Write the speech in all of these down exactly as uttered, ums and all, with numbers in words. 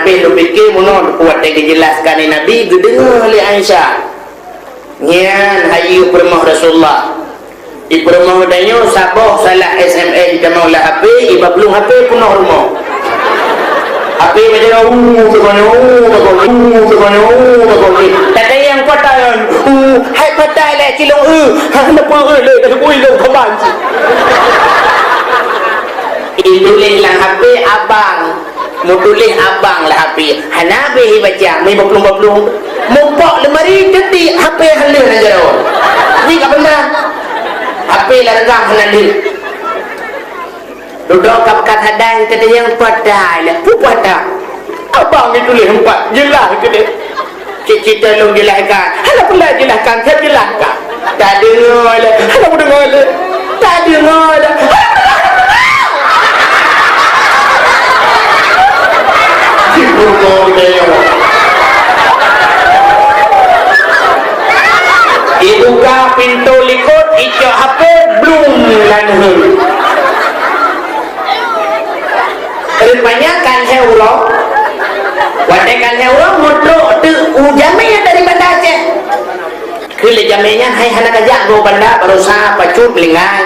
Pih lôn pike meunoe watée geujeulaskon lé Nabi, geudeungoe lé Aisyah. Nyan hayeue peurumoh Rasulullah. Di peurumoh tanyoe saboh salah S M S jitamong lam H P, iba plueng H P peunoh rumoh. H P baca dah, uh, teumanyong, uh, teumanyong, uh, teumanyong, uh, teumanyong. Tata nyang kota nyan, uh, hai patai lé cilong, uh, ha, kenapa, uh, lé, dah bui lé kaban. Ituléh lam H P abang. Meutuléh abang lam H P, hana habéh ibaca, meubaplong-baplong. Mupok leumari teuti H P hana lheueh lam jaroe. Nyan ka beuna. H P lam regang hana lheueh. Dudoe ka peugah hadai, teudeungoe padahai lé. Peue padahai? Abang geutuléh empat, jeulaih keudeh. Cit-cit lôn jeulahkan. Hana peue lôn jeulahkan, saya jeulahkan. Tadeungoe lé. Hana meudeungoe lé. Tadeungoe lé. Hana meudeungoe. Jipeureunoe geutanyoe. Ibuka pintoe likot, icok H P, blum, laneuen. Rupanya kan lhée uroe. Watée kan lhée uroe, meutrok teuk u jamé dari Banda Aceh. Keu lé jamé nyan hai hana kajak goe banda, barosa pacut meulinggai.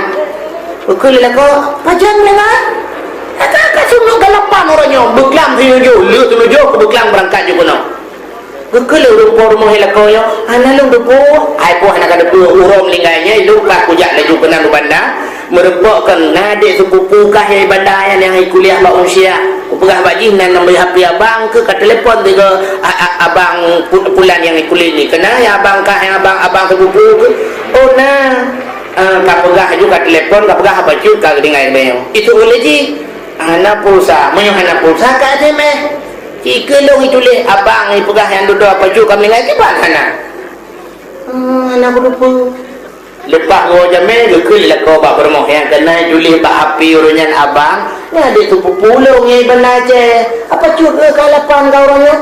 Keu lé lakoe, pajan meulinggai? Ka, ka, ka seumeuk galapan uroe nyoe, beuklam sinujoh, lheueh sinujoh keu beuklam beurangkat ju keunoe. Geukheun lé ureuëng po rumoh lakoe nyoe, "Hana lôn teupeue." "Hai po hana ka teupeue, uroe meulinggai nyan lôn ka kujak laju keunan u banda, meureumpok keu na adék seupupu kah nyang i banda nyan nyang i kuliah bak Unsia. Kupeugah bak jih nan nambah H P abang keu ka telepon tiga a-, a-, abang pu-, pulan nyang i kuliah ni. Keunan ya abang kah nyang abang, abang seupupu keu?" "Oh na." Ah, ka peugah laju ka telepon, ka peugah apa cut ka geutinggai bèe nyoe. Itu ulèe jih. Hana pulsa. Meunyoe hana pulsa ka S M S. Ci keu lôn ituléh abang ipeugah nyang dudoe apa cut ka meuninggai kiban hana. Ah, hana kuteupeu. Leupah goe jamèe geukheun lakoe bak peurumoh nyang keunan ituléh bak H P ureueng nyan abang, nyan adék seupupu lôn nyang i Banda Aceh. Apa cut keu ka lapan ka uroe nyoe?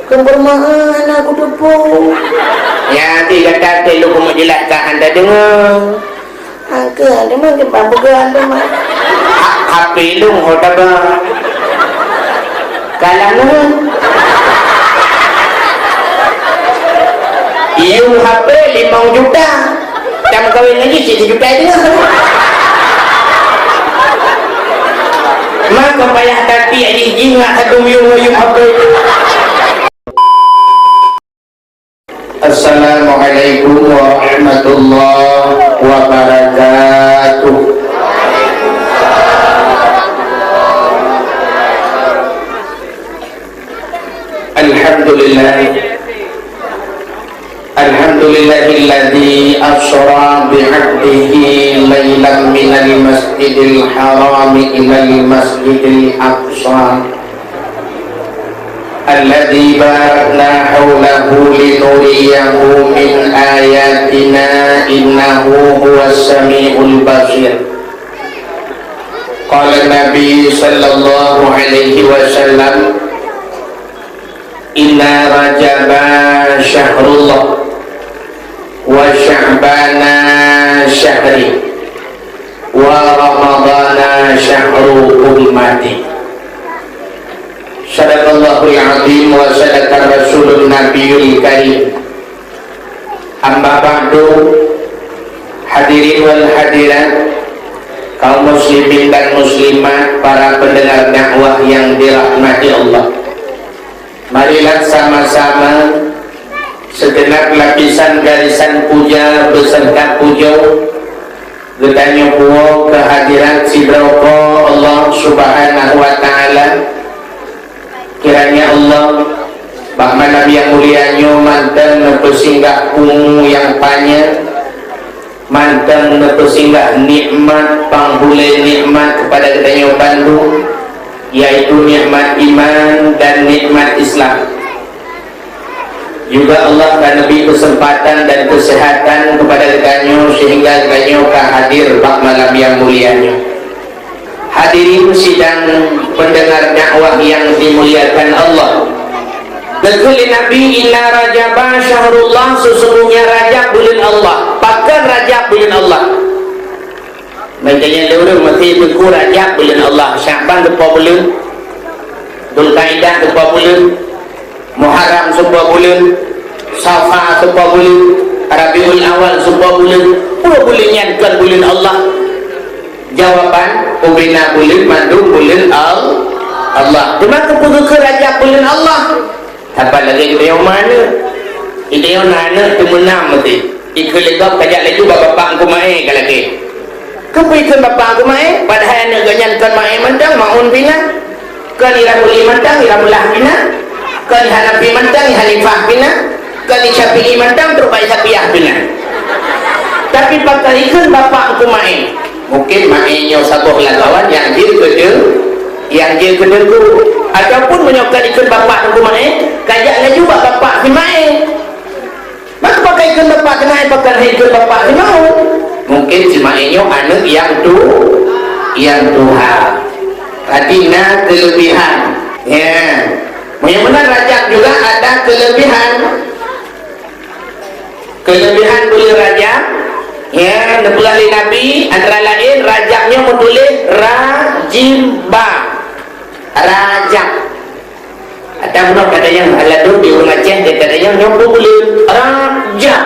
Keu peurumoh, ah, hana kuteupeu. Nyan ti gata teuh lôn keumeung jeulaih ka hana deungö. Angkeu, hana meukeubang peugah hana mah. Ha-, H P lôn ho taba. Kalah ngon. Yum H P limong juta. Tameukawen lagi cit sijuta teungoh. Maka payah tapi jih ngat sadum yum, yum H P. Assalamualaikum warahmatullahi wabarakatuh. Alhamdulillah. Alhamdulillahilladzi asra bi'abdihi lailan minal masjidil harami ilal masjidil aqsa. Alladzi barakna haulahu linuriyahu min ayatina innahu huwas samiul basir. Qala Nabi sallallahu alaihi wasallam, "Inna Rajaba syahrullah, wa Sya'bana syahri, wa Ramadana syahru ummati." Sadaqallahul azim wa sadaqa rasulun nabiyul karim. Amma ba'du, hadirin wal hadirat, kaum muslimin dan muslimat, para pendengar dakwah yang dirahmati Allah. Marilah sama-sama segenap lapisan garisan puja beserta puja geutanyoe puwoe keuhadirat sidroe Po Allah Subhanahu wa Ta'ala. Kiranya Allah, bak malam nyang mulia nyoe mantong neupeusinggah umu nyang panyang, mantong neupeusinggah nikmat panghulée nikmat keupada geutanyoe bandum, yaitu nikmat iman dan nikmat Islam. Juga Allah ka neubri keuseumpatan dan keuseuhatan keupada geutanyoe seuhingga geutanyoe ka hadir bak malam nyang mulia nyoe. Hadirin sidang pendengar dakwah yang dimuliakan Allah. Geukheun lé Nabi, "Inna Rajaba syahrullah," sesungguhnya Rajab buleuen Allah. Pakon Rajab buleuen Allah? Makanya lé ureueng meusti teungku Rajab buleuen Allah, Sya'ban geupo buleuen. Zulkaidah seupôt buleuen, Muharram seupôt buleuen, Safar seupôt buleuen, Rabiul Awal seupôt buleuen. Peue buleuen nyan kon buleuen Allah? Jawaban, ubena buleuen mandum buleuen Al-, Allah. Teuma keupeue geukheun Rajab buleuen Allah? Saban lagèe geutanyoe na aneuk. Geutanyoe na aneuk teumeunam meuti. Ikheun lé gob kajak laju bak bapak Teungku Maé ka lagèe. Keupeue ikheun bapak Teungku Maé, padahai aneuk geuh nyan kon Maé mantong, Maun pih na. Kon Iramuli mantong, Iramullah pih na. Kon Hanafi mantong, Hanifah pih na. Kon Syafi'i mantong, trok bak Syafi'iyah pih na. Tapi pakon ikheun bapak Teungku Maé? Mungkin Maé nyoe saboh lam kawan nyang jeuet keu teungku, nyang jeuet keu teungku. Ataupun meunyoe ka dikheun bapak Teungku Maé, kajak laju bak bapak si Maé. Maka pakon ikheun bapak si Maé, pakon ikheun bapak si Maé? Mungkin si Maé nyoe aneuk nyang tu, nyang tuha. Berarti na keulebihan. Ya. Meunyoe meunan Rajab juga ada keulebihan. Keulebihan buleuen Rajab, ya, neupeugah lé Nabi, antara laén Rajab nyoe meutuléh Rajimba. Rajab. Ada bunoe kadang nyang ladôm di ureueng Aceh, dia kadang nyang nyoe buleuen Rajab.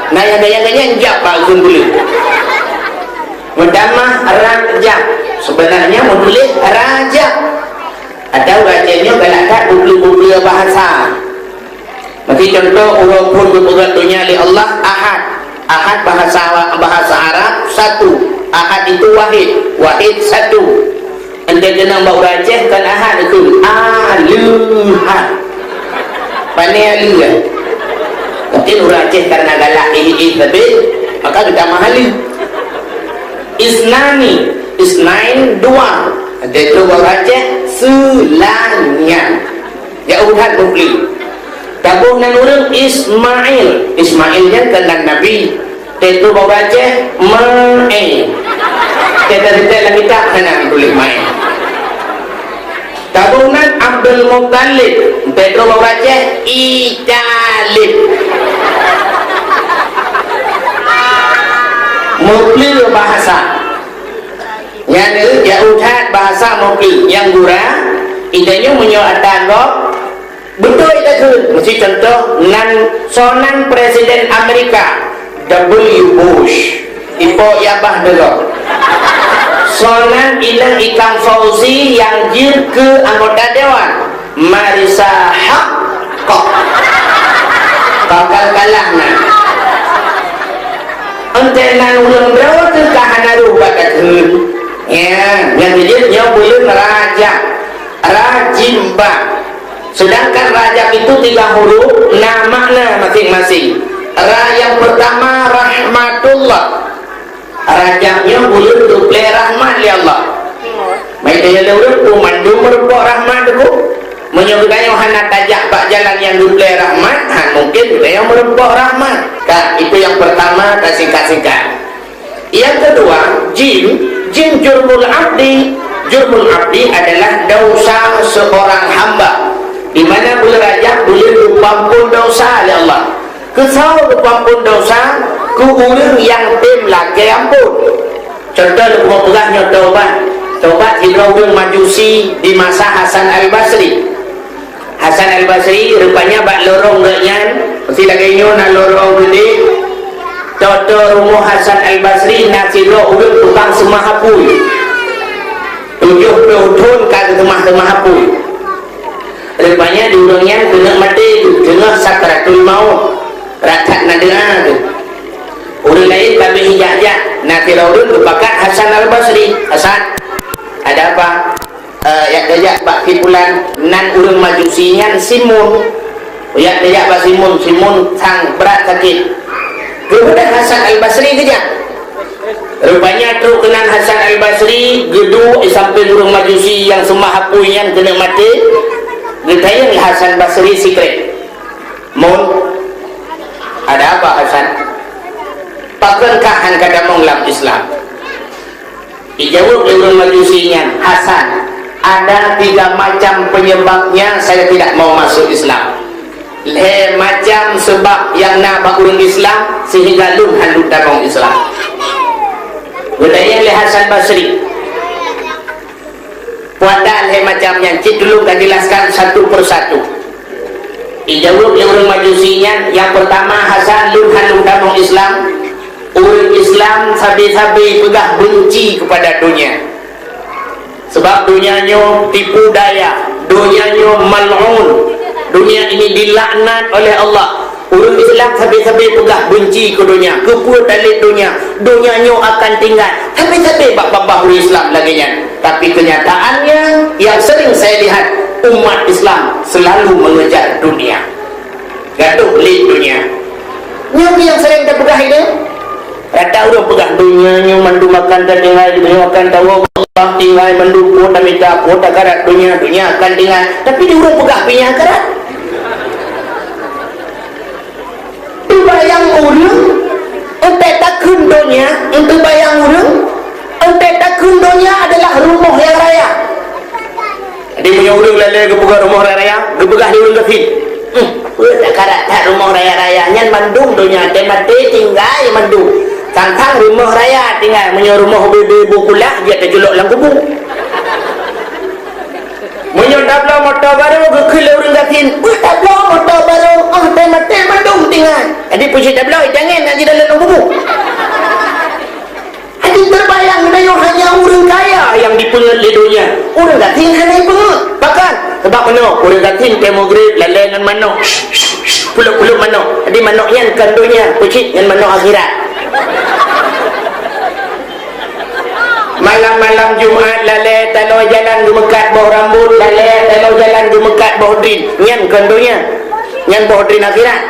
Nah, nyang gaya-gaya jab bak ureueng buleuen. Meutamah Rajab. Sebenarnya meutuléh Rajab. Ada ureueng Aceh nyoe galak that bublu-bublu bahasa. Meusti contoh, uroe phon geupeugah donya lé Allah Ahad. Ahad bahasa, bahasa Arab satu. Ahad itu wahid. Wahid satu. Entah kenang bak ureueng Aceh kan Ahad itu. Aleuhad. Pane aleuh. Mungkin ureueng Aceh karena galak ih-ih tapi maka geutamah aleuh. Isnani, isnain dua. Entah itu bak ureueng Aceh seulanya. Ya udah bubli. Taboh nan ureueng Ismail. Ismail nyan kan nan Nabi. Tetu bak ureueng Aceh, Maé. Teuka-teuka lam kitab hana tuléh Maé. Taboh nan Abdul Muttalib. Tetu bak ureueng Aceh, Italib. Meupleu bahasa. Nyan, eh, jauh that bahasa mungkin. Nyang gura, itanyoe meunyoe ata gob, beutôi takheun. Meusti contoh, nan soe nan Presiden Amerika, W Bush. Ipo yabah deungoe. Soe nan inong Ikang Fauzi nyang jeuet keu anggota dewan. Marisa Haqqo. Bakal kalah na. Entah nan ureueng droe teuka hana rôh bak takheun. Ya, nyang keujeuet nyoe buleuen Rajab. Rajimba. Sedangkan Rajab itu tiga huruf, na makna masing-masing. Ra yang pertama rahmatullah. Rajab nyoe buleuen geuplè rahmat lé Allah. Meunyoe lé ureueng peue mandum meureumpok rahmat teungku. Meunyoe geutanyoe hana tajak bak jalan nyang geuplè rahmat, han mungken geutanyoe meureumpok rahmat. Ka, itu yang pertama, ka singkat-singkat. Yang kedua, jim, jim jurmul abdi. Jurmul abdi adalah dosa seorang hamba. Di mana buleuen Rajab buleuen geupeuampon dosa lé Allah. Keu soe geupeuampon dosa? Keu ureueng nyang tem lakèe ampon. Contoh lôn peugah nyoe tobat. Tobat sidroe ureueng Majusi di masa Hasan Al-Basri. Hasan Al-Basri rupanya bak lorong geuh nyan, meusti lagèe nyoe na lorong geude. Toto rumoh Hasan Al-Basri na sidroe ureueng tukang seumah apui. Tujoh ploh thon ka geuseumah-seumah apui. Rupanya di ureueng nyan keuneuk maté, teungoh sakratul maut. Ratat na deungoe teuh. Ureueng laén ka abéh jak-jak, na sidroe ureueng geupakat Hasan Al-Basri. "Hasan, ada apa?" "Eh, jak tajak bak si Fulan, nan ureueng Majusi nyan Simun." Jak tajak bak Simun, Simun sang brat sakét. Geubeudôh Hasan Al-Basri geujak. Rupanya trok keunan Hasan Al-Basri, geuduek di sampéng ureueng Majusi nyang seumah apui nyan keuneuk maté, geutanyong lé Hasan Basri sikrek. "Mun, ada apa, Hasan? Pakon kah han ka tamong lam Islam?" Dijaweueb lé ureueng Majusi nyan, "Hasan, ada tiga macam penyebabnya saya tidak mau masuk Islam. Lhèe macam seubab nyang na bak ureueng Islam sehingga lôn han lôn tamong Islam." Geutanyong lé Hasan Basri, Puasa lhèe macam nyan, cit tulông ka jelaskan satu persatu. Dijaweueb lé ureueng Majusi nyan, nyang peurtama, "Hasan, lôn hana tamong Islam. Ureueng Islam sabe-sabe peugah benci keupada donya. Sabab donya nyoe tipu daya, donya nyoe mal'un, donya ini dilaknat oleh Allah." Ureueng Islam sabe-sabe peugah benci keu donya. Keupeue talét donya? Donya nyoe akan tinggai. Sabe-sabe bak babah ureueng Islam lagèe nyan. Tapi kenyataannya, yang sering saya lihat, umat Islam selalu mengejar dunia. Gadoh lé donya. Nyoe nyang sering tapeugah itu. Rata ureueng peugah, "Donya nyoe mandum akan tatinggai, donya akan tawoe, Allah tinggai mandum, peue tamita, peue takarat, donya, donya akan tinggai." Tapi di ureueng peugah, "Pinya akarat." Teubayang ureueng, entée takheun donya, entée bayang ureueng, entée takheun donya adalah rumoh nyang raya. Jadi, meunyoe ureueng lalée geupeugah rumoh raya-raya, geupeugah di ureueng gasien. Hmm, peue takarat that rumoh raya-raya, nyan mandum donya, teumaté tinggai mandum. Sang-sang rumoh raya tinggai, meunyoe rumoh beu-beu bukula, jeuet taculok lam kubu. Meunyoe tabloe moto barô, geukheun lé ureueng gasien, "Peue tabloe moto barô?" Oh, teumaté mandum tinggai. Jadi, peue cit tabloe, jangan nak jidalam lam kubu. Jadi, teubayang geutanyoe hanya ureueng kaya nyang jipeungeut lé donya. Ureueng gasien hana jipeungeut. Pakon? Sabab meunoe, ureueng gasien watée meugreb lalée ngon manok. Pulop-pulop manok. Jadi, manok nyan kon donya, peue cit nyan manok akhirat. Malam-malam Jumat lalée taloe jalan geumeukat boh rambot, lalée taloe jalan geumeukat boh drin. Nyan kon donya. Nyan boh drin akhirat.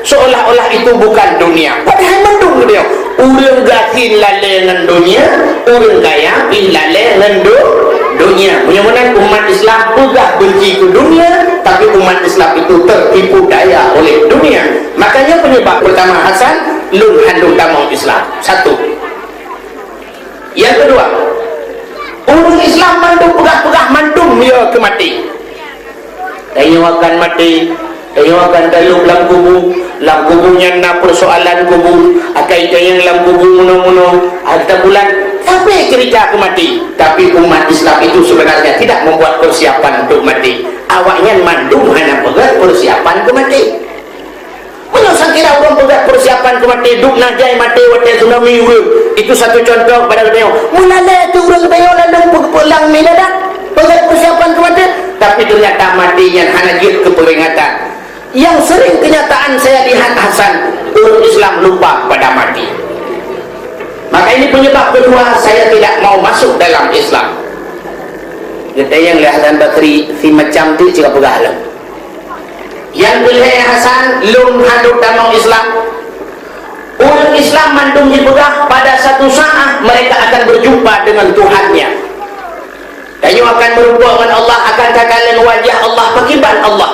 Seolah-olah itu bukan dunia. Padahai mandum dunia. Ureueng gasien lalée ngon donya, ureueng kaya pih lalée ngon do-, donya. Meunyoe meunan umat Islam peugah benci keu dunia, tapi umat Islam itu tertipu daya oleh dunia. Makanya penyebab pertama Hasan, lôn hana tamong Islam. Satu. Nyang keudua, ureueng Islam mandum peugah-peugah mandum ya keu maté. Tanyoe akan maté, tanyoe akan talop lam kubu, lam kubu nyan na peusoalan kubu, akai tanyong lam kubu meunoe-meunoe, hareuta bulan, sampai ceurita keu maté. Tapi umat Islam itu sebenarnya tidak membuat persiapan untuk mati. Awaknyan mandum hana peugah persiapan keu maté. Meunyoe sakira ureueng peugah persiapan keu maté, dum na jai maté watée tsunami ureueng. Itu satu contoh kepada geutanyoe. Meulalée teuh ureueng geutanyoe lalong peugah lam miladat, peugah persiapan keu maté, tapi ternyata maté nyan hana jeuet keu peringatan. Yang sering kenyataan saya lihat Hasan, ureueng Islam lupa pada mati. Maka ini penyebab kedua saya tidak mau masuk dalam Islam. Geutanyong lé Hasan Basri, si macam tu cit ka peugah lom. Nyang keulhèe Hasan, lôn hana tamong Islam. Ureueng Islam mandum jipeugah pada satu saat mereka akan berjumpa dengan Tuhannya. Tanyoe akan meurumpok ngon Allah, akan takalon wajah Allah, pakriban Allah.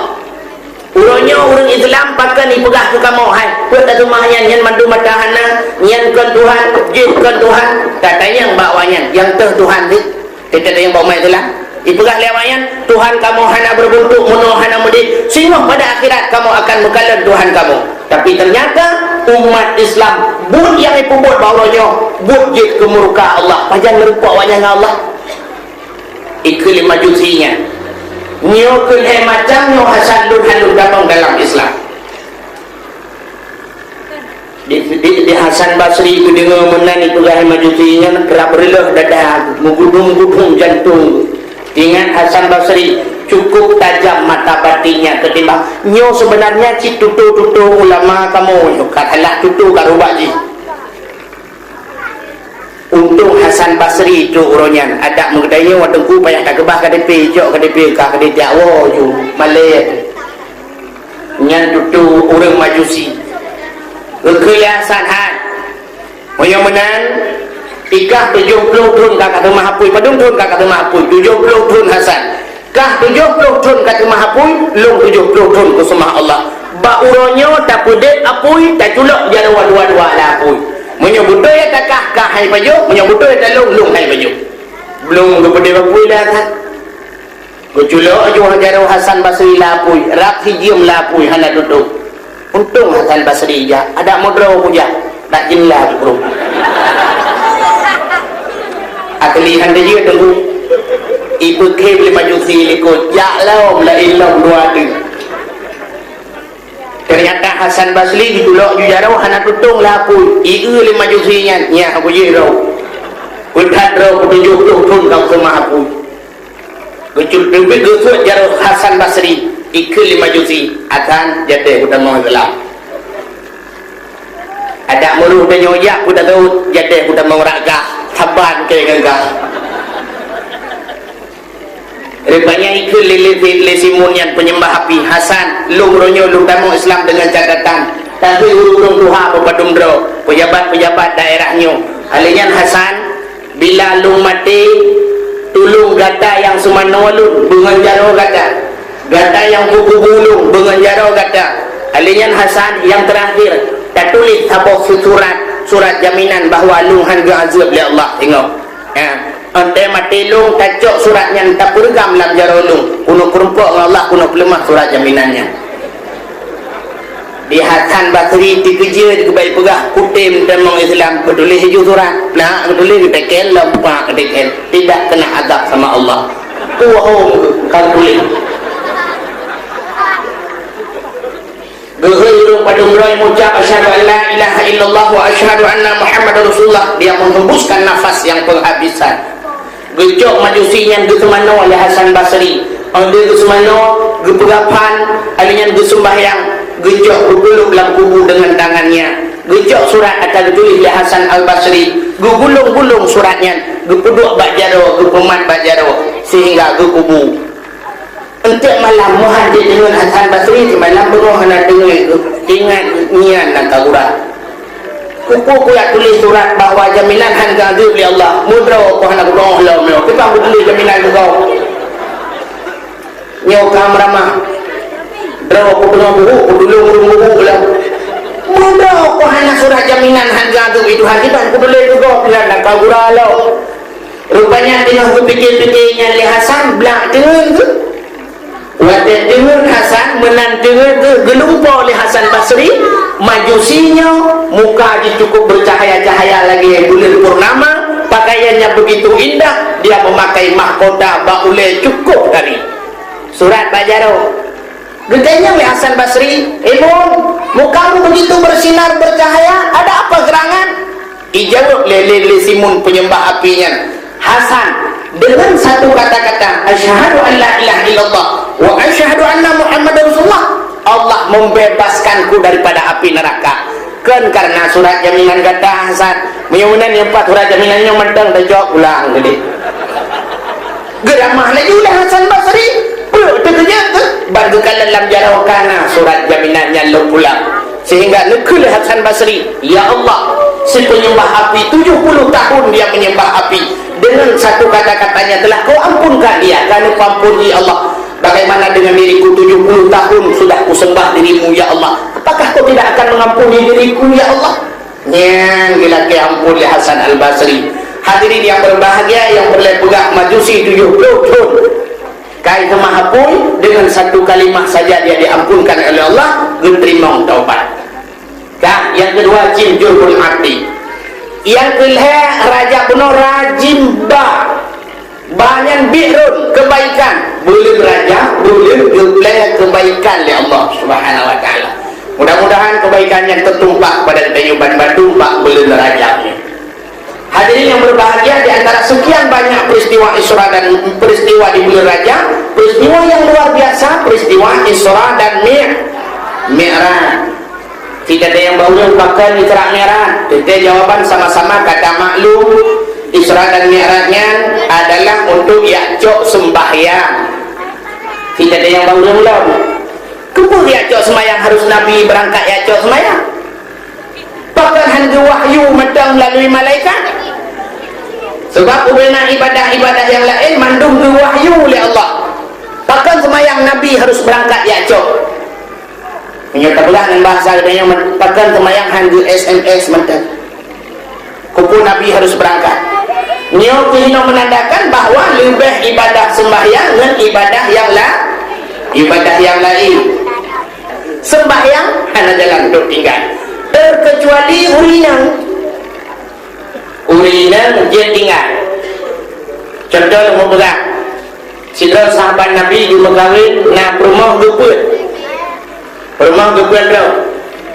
Uroe nyoe ureueng Islam pakon jipeugah keu kamoe, hai, peue taseumah nyan, nyan mandum mata hana, nyan kon Tuhan, jeuet kon Tuhan, tatanyong bak awaknyan, nyang teuh Tuhan jih. Teuka nyang bak umat Islam, jipeugah lé awaknyan, "Tuhan kamoe hana beubuntuk, meunoe hana meudeh, singoh pada akhirat kamoe akan meukalon Tuhan kamoe." Tapi ternyata umat Islam, buet nyang jipeubuet bak uroe nyoe, buet jeuet keu murka Allah. Pajan meurumpok awaknyan ngon Allah? Ikheun lé Majusi nyan, "Nyoe keuh lhèe macam nyoe Hasan lôn hana lôn tamong dalam Islam." Di, di, di Hasan Basri geudeungoe meunan jipeugah Majusi nyan, rab reuloh dada, meugudong-gudong jantong. Ingat Hasan Basri, cukup tajam mata batinnya ketimbang nyoe, sebenarnya cit tutoe-tutoe ulama kamoe nyoe, ka salah tutoe ka rubak jih. Untông Hasan Basri trok uroe nyan, adak meugeutanyoe watèe teungku payah takeubah K T P, cok K T P ka keudéh jak woe ju malèe. Nyan tutoe ureueng Majusi. Geukheun lé Hasan, "Hai, meunyoe meunan, i kah tujoh ploh thôn ka kateumah apui." "Padum thôn ka kateumah apui?" "Tujoh ploh thôn, Hasan." "Kah tujoh ploh thôn kateumah apui, lôn tujoh ploh thôn kuseumah Allah. Bak uroe nyoe tapeudép apui, taculok jaroe dua-dua lam apui. Meunyoe beutôi ata kah, kah han jipajoh, meunyoe beutôi ata lôn, lôn han jipajoh." Blom geupeudép apui lé Hasan. Geuculok laju jaroe Hasan Basri lam apui, rab sijeuem lam apui hana tutôp. Untông Hasan Basri jak, adak meudroe kujak, dak jeulaih jukrueng. Akli han teujeuet teungku. Ipeukhem lé Majusi likot, jak lom, laén lom dua deuh. Teunyata Hasan Basri geutulok ju jaroe hana tutong lé apui. Ieu lé Majusi nyan, nyan apui jih droe. Peugah droe peutujoh ploh thon ka seumah apui. Geucut peuet geusuet jaroe Hasan Basri, ikheun lé Majusi, "Hasan, jadeh kutamong Islam. Adak meureuh tanyoe jak kutateuôt, jadeh kutamong ragah, saban keu gagah." Rupanya ikheun lé, lé, lé Simun nyan peunyembah api, "Hasan, lôn uroe nyoe lôn tamong Islam deungon catatan, tapi ureuëng-ureuëng tuha beupadum droe, peujabat-peujabat daerah nyoe. Alèh nyan Hasan, bila lôn maté, tulông gata nyang seumanoe lôn beungon jaroe gata, gata nyang peukubu lôn beungon jaroe gata. Alèh nyan Hasan, nyang teurakhir, tatuléh saboh surat, surat jaminan bahwa lôn hán geuazeub lé Allah." Ingat. Ha, 'oh watèe maté lôn tacok surat nyan tapeureugam lam jaroe lôn, keuneuk keurumpok ngon Allah, keuneuk peuleumah surat jaminan nyan. Di Hasan Basri teukeujeuet geubai peugah, "Kutem tamong Islam, beutuléh ju surat." Nah, beutuléh geuteken lom, pak geuteken. Tidak kena azab sama Allah. Tuwoe ka tuléh. Geuhôi ureuëng padum droe meucap, "Asyhadu an la ilaha illallah wa asyhadu anna Muhammadar Rasulullah." Dia menghembuskan nafas yang penghabisan. Geucok Majusi nyan geuseumanoe lé Hasan Basri. Óh lheueh geuseumanoe, geupeugah phan, alèh nyan geuseumbahyang, geucok geupeuleueb lam kubu deungon tangannya. Geucok surat ata geutuléh lé Hasan Al-Basri, geugulong-gulong surat nyan, geupeuduek bak jaroe, geupeumat bak jaroe, sehingga geukubu. Eunteuk malam meuhan jih deungon Hasan Basri, simalam beungoh hana deungoe, ingat nyan nyang ka gura. Keupeue kujak tuléh surat bahwa jaminan hán geuazeub lé Allah? Meudroe kujak hana geupeugah lom nyoe. Kiban kutuléh jaminan keu gob? Nyoe ka meuramah. Droe kuteungoh buhuk, kutulông ureuëng buhuk lom. Meudroe kujak hana surat jaminan hán geuazeub lé Tuhan, kiban kutuléh keu gob nyan, ka gura lom. Rupanya teungoh geupike-pike nyan lé Hasan, blah teungeut geuh. Watèe teungeut Hasan, meunan teungeut geuh geulumpoe lé Hasan Basri, Majusi nyoe, muka jih cukup bercahaya-cahaya lagèe buleuen purnama, pakaiannya begitu indah, dia memakai mahkota bak ulèe cukup kali. Surat bak jaroe. Geutanyong lé Hasan Basri, "Imun, mukamu begitu bersinar, bercahaya, ada apa gerangan?" Ijaweueb lé, lé, lé Simun peunyembah api nyan, "Hasan, dengan satu kata-kata, asyhadu an la ilaha illallah wa asyhadu anna Muhammadar Rasulullah, Allah membebaskanku daripada api neraka." Kon karena surat jaminan gata, Hasan. Meunyoe meunan nyang pat surat jaminan nyoe mantong tacok pulang tadi. Geuramah laju lé Hasan Basri. Peue teukeujeuet teuh? Ban geukalon lam jaroe ka na surat jaminan nyan lom pulang. Sehingga neukheun lé Hasan Basri, "Ya Allah, si penyembah api, tujuh puluh tahun dia menyembah api. Dengan satu kata-katanya telah Kau ampunkan dia, ka neupeuampôn, ya Allah. Bagaimana dengan diriku, tujuh puluh tahun sudah kusembah dirimu, ya Allah. Apakah Kau tidak akan mengampuni diriku, ya Allah?" Nyan geulakèe ampôn lé Hasan Al-Basri. Hadirin yang berbahagia, nyang peureulèe peugah Majusi tujoh ploh thon ka seumah apui, dengan satu kalimah saja dia diampunkan oleh Allah, geuteurimong taubat. Ka, nyang keudua, jim Jurbul Aqdi. Nyang keulhèe, raja bunoe rajim ba. Ba nyan bi'run, kebaikan. Buleuen Rajab, buleuen geuplè kebaikan lé Allah Subhanahu wa Taala. Mudah-mudahan kebaikan nyan teutumpah pada geutanyoe ban mandum bak buleuen Rajab nyoe. Hadirin yang berbahagia, di antara sekian banyak peristiwa Isra dan peristiwa di buleuen Rajab, peristiwa yang luar biasa, peristiwa Isra dan Mi-, Mi'raj. Teuntèe nyang bak ulôn pakon Isra Mi'raj? Teuntèe jawaban sama-sama ka tamaklum, Isra dan Mi'raj nyan adalah untuk jak cok seumbahyang. Teuntèe nyang bak ulôn lom. Keupeue jak cok seumbahyang harus Nabi beurangkat jak cok seumbahyang? Pakon hán geuwahyu mantong meulalu malaikat? Sabab ubena ibadah-ibadah nyang laén mandum geuwahyu lé Allah. Pakon seumbahyang Nabi harus beurangkat jak cok? Meunyoe tapeugah ngon bahasa geutanyoe, pakon seumayang hán geu-S M S mantong? Keupeue Nabi harus beurangkat? Nyoe keuh jinoe meunandakan bahwa leubeh ibadah seumbahyang ngon ibadah nyang la-, ibadah nyang laén. Seumbahyang hana jalan untuk tinggai, terkecuali ureueng inong. Ureueng inong jeuet tinggai. Contoh lôn peugah, Sidroe sahabat Nabi geumeukawen na peurumoh geupeuet. Peurumoh geupeuet droe.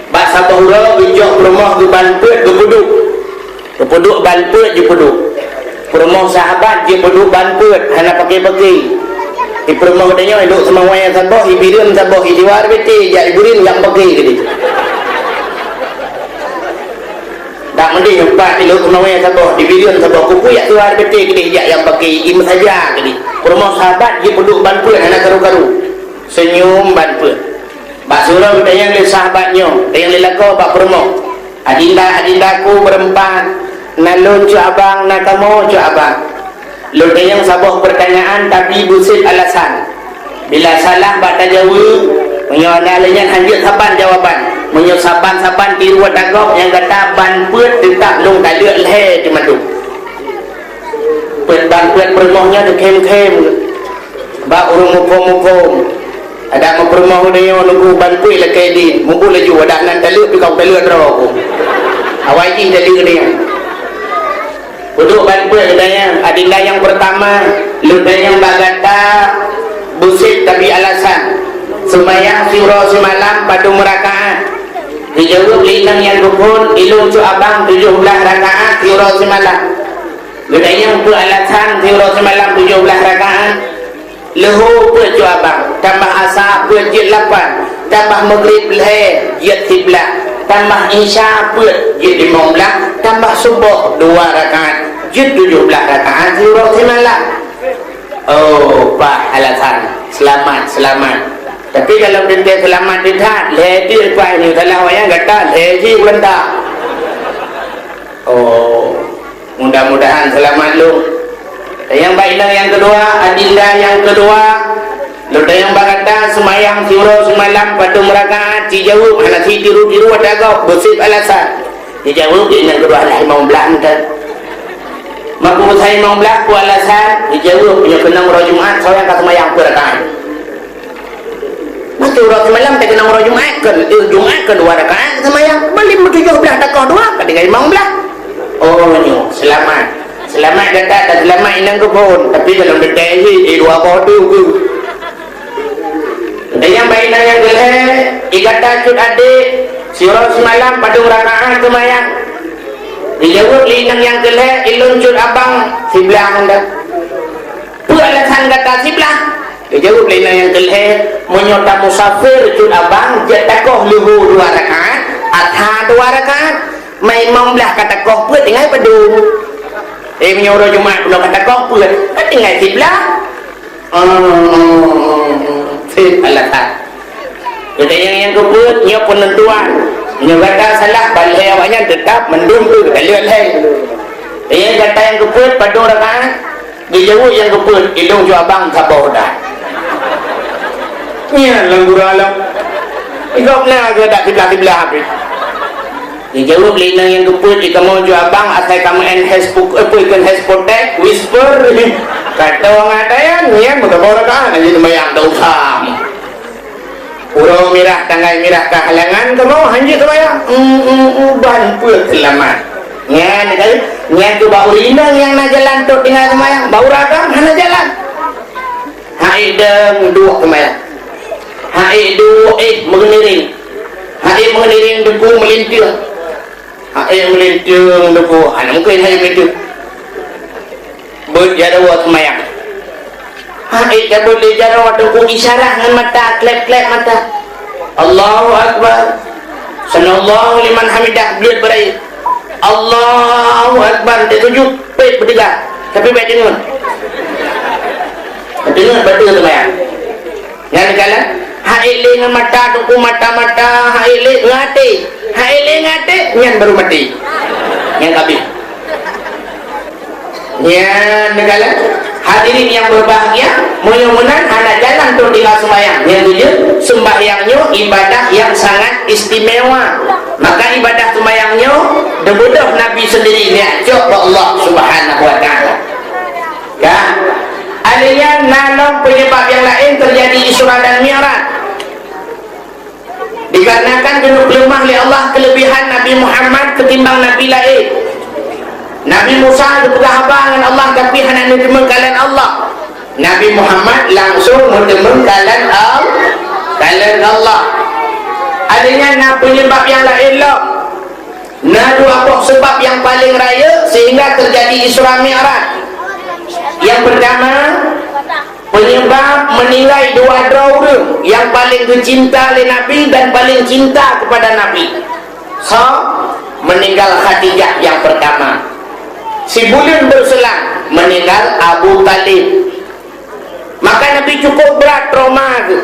Bak saboh uroe geujok peurumoh geuban peuet geupeuduek. Geupeuduek ban peuet jipeuduek. Peurumoh sahabat jipeuduek ban peuet hana paké-paké. Di peurumoh geutanyoe ilok seumawai saboh, ibireuen saboh, idiwa ribete jak ibureuen nyang paké geude. Dak meudeh empat ilok seumawai saboh, ibireuen saboh, kupu yak tuha ribete geude jak nyang paké, imeusaja geude. Peurumoh sahabat jipeuduek ban peuet hana karu-karu. Seunyum ban peuet. Bak siuroe geutanyong lé sahabat nyoe, tanyong lé lakoe bak peurumoh, "Adinda, adindaku beureuempat, na lôn cut abang, na kamoe cut abang. Lôn tanyong saboh peurtanyaan, tapi beusit alasan. Bila salah bak tajaweueb, meunyoe na lé nyan hanjeuet saban jawaban. Meunyoe saban-saban tiru ata gob nyang gata ban peuet, teutap lôn taleuek lhée teumandum." Peuet ban peuet peurumoh nyan teukhém-khém bak ureuëng muphom-muphom. Adak meupeurumoh geutanyoe nunggu ban peuet lakée dien, mubu laju adak nan taleuek pih kong taleuek droe ku. Awai jih taleuek geutanyoe. Peuduek ban peuet geutanyoe, adinda nyang peurtama, lôn tanyong bak gata beusit tapi alasan. Seumayang siuroe simalam padum rakaat? Geujaweueb lé inong nyang geuphon, "Ilôn cut abang tujoh blaih rakaat siuroe simalam." Geutanyong peue alasan siuroe simalam tujoh blaih rakaat? Leuhô peuet cut abang, tambah asa peuet jeuet lapan, tambah meugrib lhée jeuet siblaih, tambah isya peuet jeuet limong blaih, tambah suboh dua rakaat, jeuet tujoh blaih rakaat siuroe simalam. Oh, paih alasan. Seulamat, seulamat. Tapi kalau teuntée seulamat teuh that, lhée jeuet paih nyoe salah wayang gata, lhée jeuet ulôn ta. Oh, mudah-mudahan seulamat lôn. Nyang bak inong nyang keudua, adinda nyang keudua, lôn tanyong bak gata seumayang siuroe simalam padum rakaat, jijaweueb hana sitiru-tiru ata gob, beusit alasan. Jijaweueb lé inong keudua, "Alah limong blaih meuteun." "Maka usai limong blaih peue alasan?" Jijaweueb, "Meunyoe keunong uroe Jumat, soe nyang ka seumayang peuet rakaat?" Maka uroe simalam teukeunong uroe Jumat, keu, eh, Jumat keu dua rakaat seumayang. Bali meutujoh blaih takoh dua, ka tinggai limong blaih. Oh, nyoe, seulamat. Seulamat gata dan seulamat inong geuphon. Tapi dalam detai jih, eh, dua boh tu ke. Dan nyang bak inong nyang keulhée, i gata cut adék, siuroe simalam padum rakaat seumayang? Jijaweueb lé inong nyang keulhée, "Ilôn cut abang siblaih anda." "Peue alasan gata siblaih?" Geujaweueb lé inong nyang keulhée, "Meunyoe tamusafir cut abang, jeuet takoh leuhô dua rakaat, atra dua rakaat, ma limong blaih ka takoh peuet tinggai padum. Eh, meunyoe uroe Jumat bunoe ka takoh peuet, ka tinggai siblaih." Sép alasan. Geutanyoe nyang keupeuet, nyoe peunentuan. Nyoe gata salah, ban lhée awaknyan teutap mandum tu geutaleuek lhée. Nyoe gata nyang keupeuet, padum rakaat? Geujaweueb nyang keupeuet, "Ilôn cut abang saboh dah." Nyan lam gura lom. Gobnyan geudak siblaih-siblaih habéh. Geujaweueb lé inong nyang keupeuet, "Di kamoe cut abang, asai kamoe en hespo-, eh, peue ikon headphone teh, whisper." Ka teuh ngon ata nyan, nyan meusaboh rakaat, hanjeuet seumayang, tak usah. Uroe mirah, tanggai mirah ka halangan, kamoe hanjeuet seumayang. Hmm, hmm, hmm, ban peuet seulamat. Nyan, kan? Nyan keuh bak ureueng inong nyang na jalan trok tinggai seumayang, bak ureueng agam hana jalan. Hai deueng duek seumayang. Hai duek, eh, meungiring. Hai meungiring deungon meulinteung. Hai meulinteueng deungon, hana mungken hai meulinteueng. Beuet jaroe seumayang. Hai tabeuet lé jaroe teungku, isyarat ngon mata, klep-klep mata. Allahu Akbar. Sami'allahu liman hamidah, bleuet beurayeuk. Allahu Akbar, teusujut, pet beuteuga. Tapi bèk deungon. Deungon bateue seumayang. Nyan kalon, hai lé ngon mata, teungku, mata-mata, hai lé ngon até. Hai lé ngon até, nyan baru maté. Nyan ka abéh. Nyan kalon, hadirin yang berbahagia, meunyoe meunan hana jalan trok tinggai seumayang. Nyang keujeuet, seumayang nyoe ibadah yang sangat istimewa. Maka ibadah seumayang nyoe, dibeudôh Nabi sendiri, neujak cok bak Allah Subhanahu wa Ta'ala. Ka? Alèh nyan na lom penyebab nyang laén teujadi Isra dan Mi'raj. Dikarenakan keuneuk peuleumah lé Allah keuleubihan Nabi Muhammad keutimbang nabi laén. Nabi Musa geupeugah haba ngon Allah, tapi hana neuteumé kalon Allah. Nabi Muhammad langsung meuteumeung kalon Al-, kalon Allah. Adanya na penyebab yang lain lom. Na dua boh sebab yang paling rayeuk sehingga terjadi Isra Mi'raj. Yang pertama, penyebab meninggai dua droe ureuëng yang paling geucinta lé Nabi dan paling cinta kepada Nabi. So, meninggal Khadijah yang pertama. Sibuleuen berselang, meninggal Abu Talib. Maka Nabi cukup brat trauma geuh,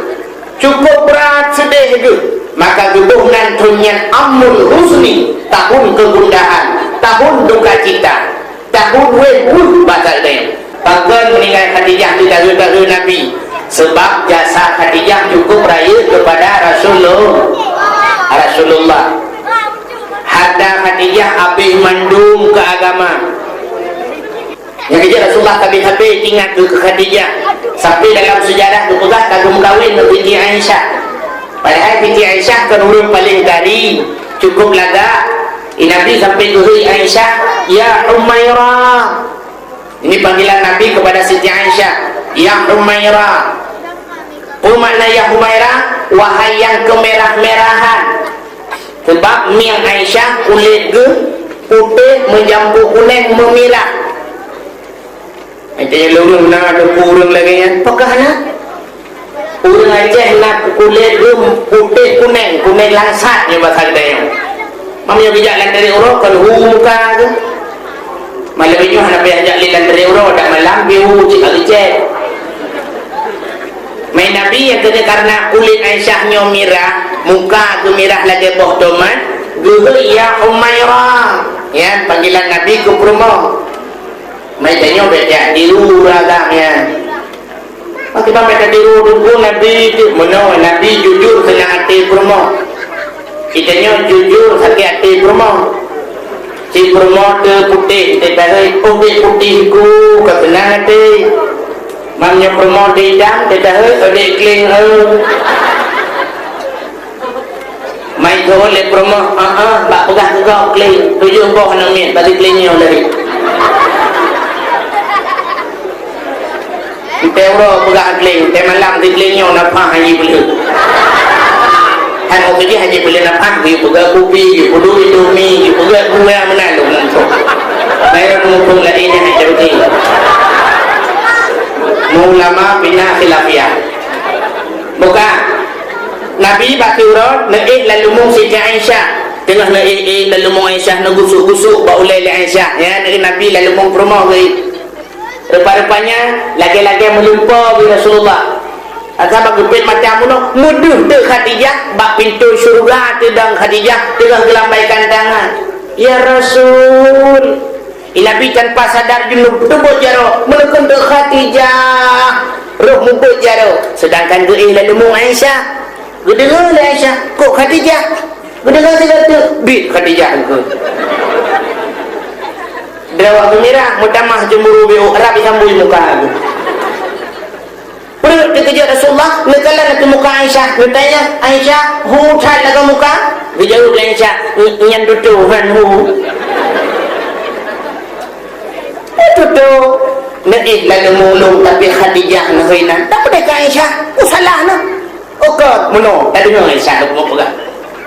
cukup brat seudeh geuh. Maka geuboh nan thon nyan Amul Huzni, tahun kegundahan, tahun duka cita, tahun wéh-weuh basa Ibrani. Pakon meuninggai Khadijah di dahulu-dahulu Nabi? Sebab jasa Khadijah cukup rayeuk kepada Rasulullah. Rasulullah. Harta Khadijah habéh mandum keu agama. Nyang keujeuet Rasulullah sabe-sabe ingat keu Khadijah. Sampai dalam sejarah geupeugah ka geumeukawen ngon Siti Aisyah. Padahai Siti Aisyah kon ureuëng paleng tadi, cukup lagak. Nabi sampai geuhôi Aisyah, "Ya Humaira." Ini panggilan Nabi kepada Siti Aisyah, "Ya Humaira." Peue makna "Ya Humaira"? Wahai nyang keumirah-mirahan. Sebab mieng Aisyah kulét geuh putéh meujampu kuneng meumirah. Itu nyang lôn na teupeu ureuëng lagée nyan. Pakon na? Ureuëng Aceh na kulét geuh putéh kuneng, kuneng langsat nyoe basa geutanyoe. Mam nyoe bijak lam deret uroe kon hu muka geuh. Malam nyoe hana payah jak lé lam deret uroe, dak malam pi hu cit lagi cek. Mai Nabi nyang keuneuk karena kulét Aisyah nyoe mirah, muka geumirah lagée boh tomat, geuhôi, "Ya Humaira." Nyan panggilan Nabi keu peurumoh. Mai tanyoe bék jak tiru ureuëng agam nyan. Pakriban bék tatiru teungku Nabi tu, meunoe Nabi jujur seunang até peurumoh. Geutanyoe jujur sakét até peurumoh. Cit peurumoh teuputéh, teudahe, "Oh, bék putéh ku, ka seunang até." Mam nyoe peurumoh teuidam, teudahe, "Oh, bék kleng, eh." Mai thon lé peurumoh, "Ah, ah, bak peugah keu gob kleng, tujoh boh aneuk miet, bagi kleng nyoe lagée." Teuntée uroe peugah kleng, teuntée malam di kleng nyoe nafah Haji Peuleueh. Hai mau keujih Haji Peuleueh nafah, geupeugah kupi, geupeuduk Indomie, geupeugah gula meunan lôn ngon trok. Bayreuh muphom lagée nyan hai Jauti. Ulama bina khilafiyah. Buka. Nabi bak siuroe neuéh laleumu Siti Aisyah. Teungoh neuéh-éh laleumu Aisyah, neugusuk-gusuk bak ulée lé Aisyah. Ya, neuéh Nabi laleumu peurumoh geuh. Rupa-rupanya lagée-lagée meulumpoe bak Rasulullah. Asa bak geupét mata meunoe, meudeuh teuk Khadijah bak pintoe syeuruga, teudong Khadijah teungoh geulambaikan tangan. "Ya Rasul." Nabi tanpa sadar junub teubot jaroe, meuneukeun teuk Khadijah roh mubot jaroe, seudangkan geuéh laleumu Aisyah. Geudeungoe lé Aisyah, "Kok Khadijah?" Geudeungoe sigoe teuk, "Bit Khadijah engkeu." Drawak geumirah, meutamah cemburu biôh, rab isambui muka geuh. Peureuet teukeujot Rasulullah, neukalon ateueh muka Aisyah, geutanyong, "Aisyah, hu that lagoe muka?" Geujaweueb lé Aisyah, "Nyan tutoe, han hu." Eh, tutoe, neuéh laleumu lôn, tapi Khadijah neuhôi nan. Tapeudeh keu Aisyah, peue salah neuh? Ukeue meunoe, tadeungoe Aisyah lôn peugah.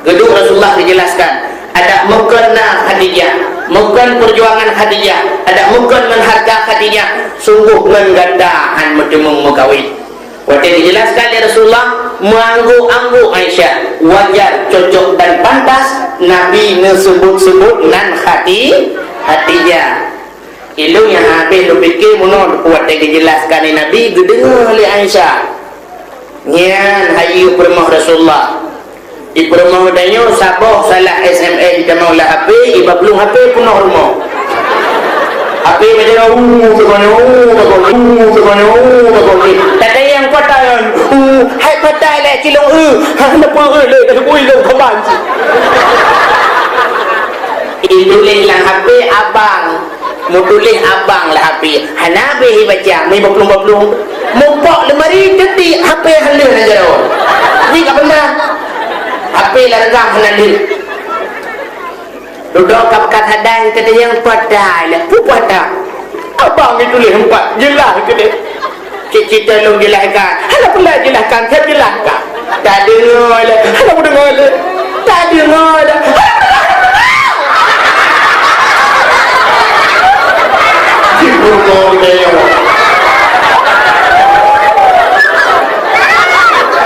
Geuduek Rasulullah geujelaskan, adak meukon na Khadijah, meukon peujuangan Khadijah, adak meukon ngon hareuta Khadijah, sunggoh ngon gata han meuteumeung meukawen. Watée geujelaskan lé Rasulullah, meuangguk-angguk Aisyah, wajar, cocok dan pantas Nabi neuseubut-seubut nan Khati-, Khadijah. Ilôn nyang habéh lôn pike meunoe watée geujelaskan lé Nabi geudeungoe lé Aisyah. Nyan hayeue peurumoh Rasulullah. Di peurumoh tanyoe saboh salah S M S jitamong lam H P, iba plueng H P peunoh rumoh. H P macam mana? Uh, macam mana? Uh, macam mana? Uh, macam mana? Uh, macam mana? Tadi nyang patai kan? Uh, hai patai lé cilong, uh. Ha, kenapa, uh, lé, dah bui lé kaban. Ituléh lam H P abang. Meutuléh abang lah H P. Hana habéh ibaca, meubaplong-baplong. Mupok lemari teuti H P haleueh na jaroe. Ji ka benda. H P lah regang hana lheueh. Dudoe ka bekat hadai teuti nyang patai lah. Pu patai. Abang ituléh empat. Jeulaih teuti. Cit-cit lôn jeulahkan. Hana peureulee jeulahkan, ka jeulahkan. Tadeungoe lé, hana meudeungoe lé. Tadeungoe lé. Jipurunoe geutanyoe.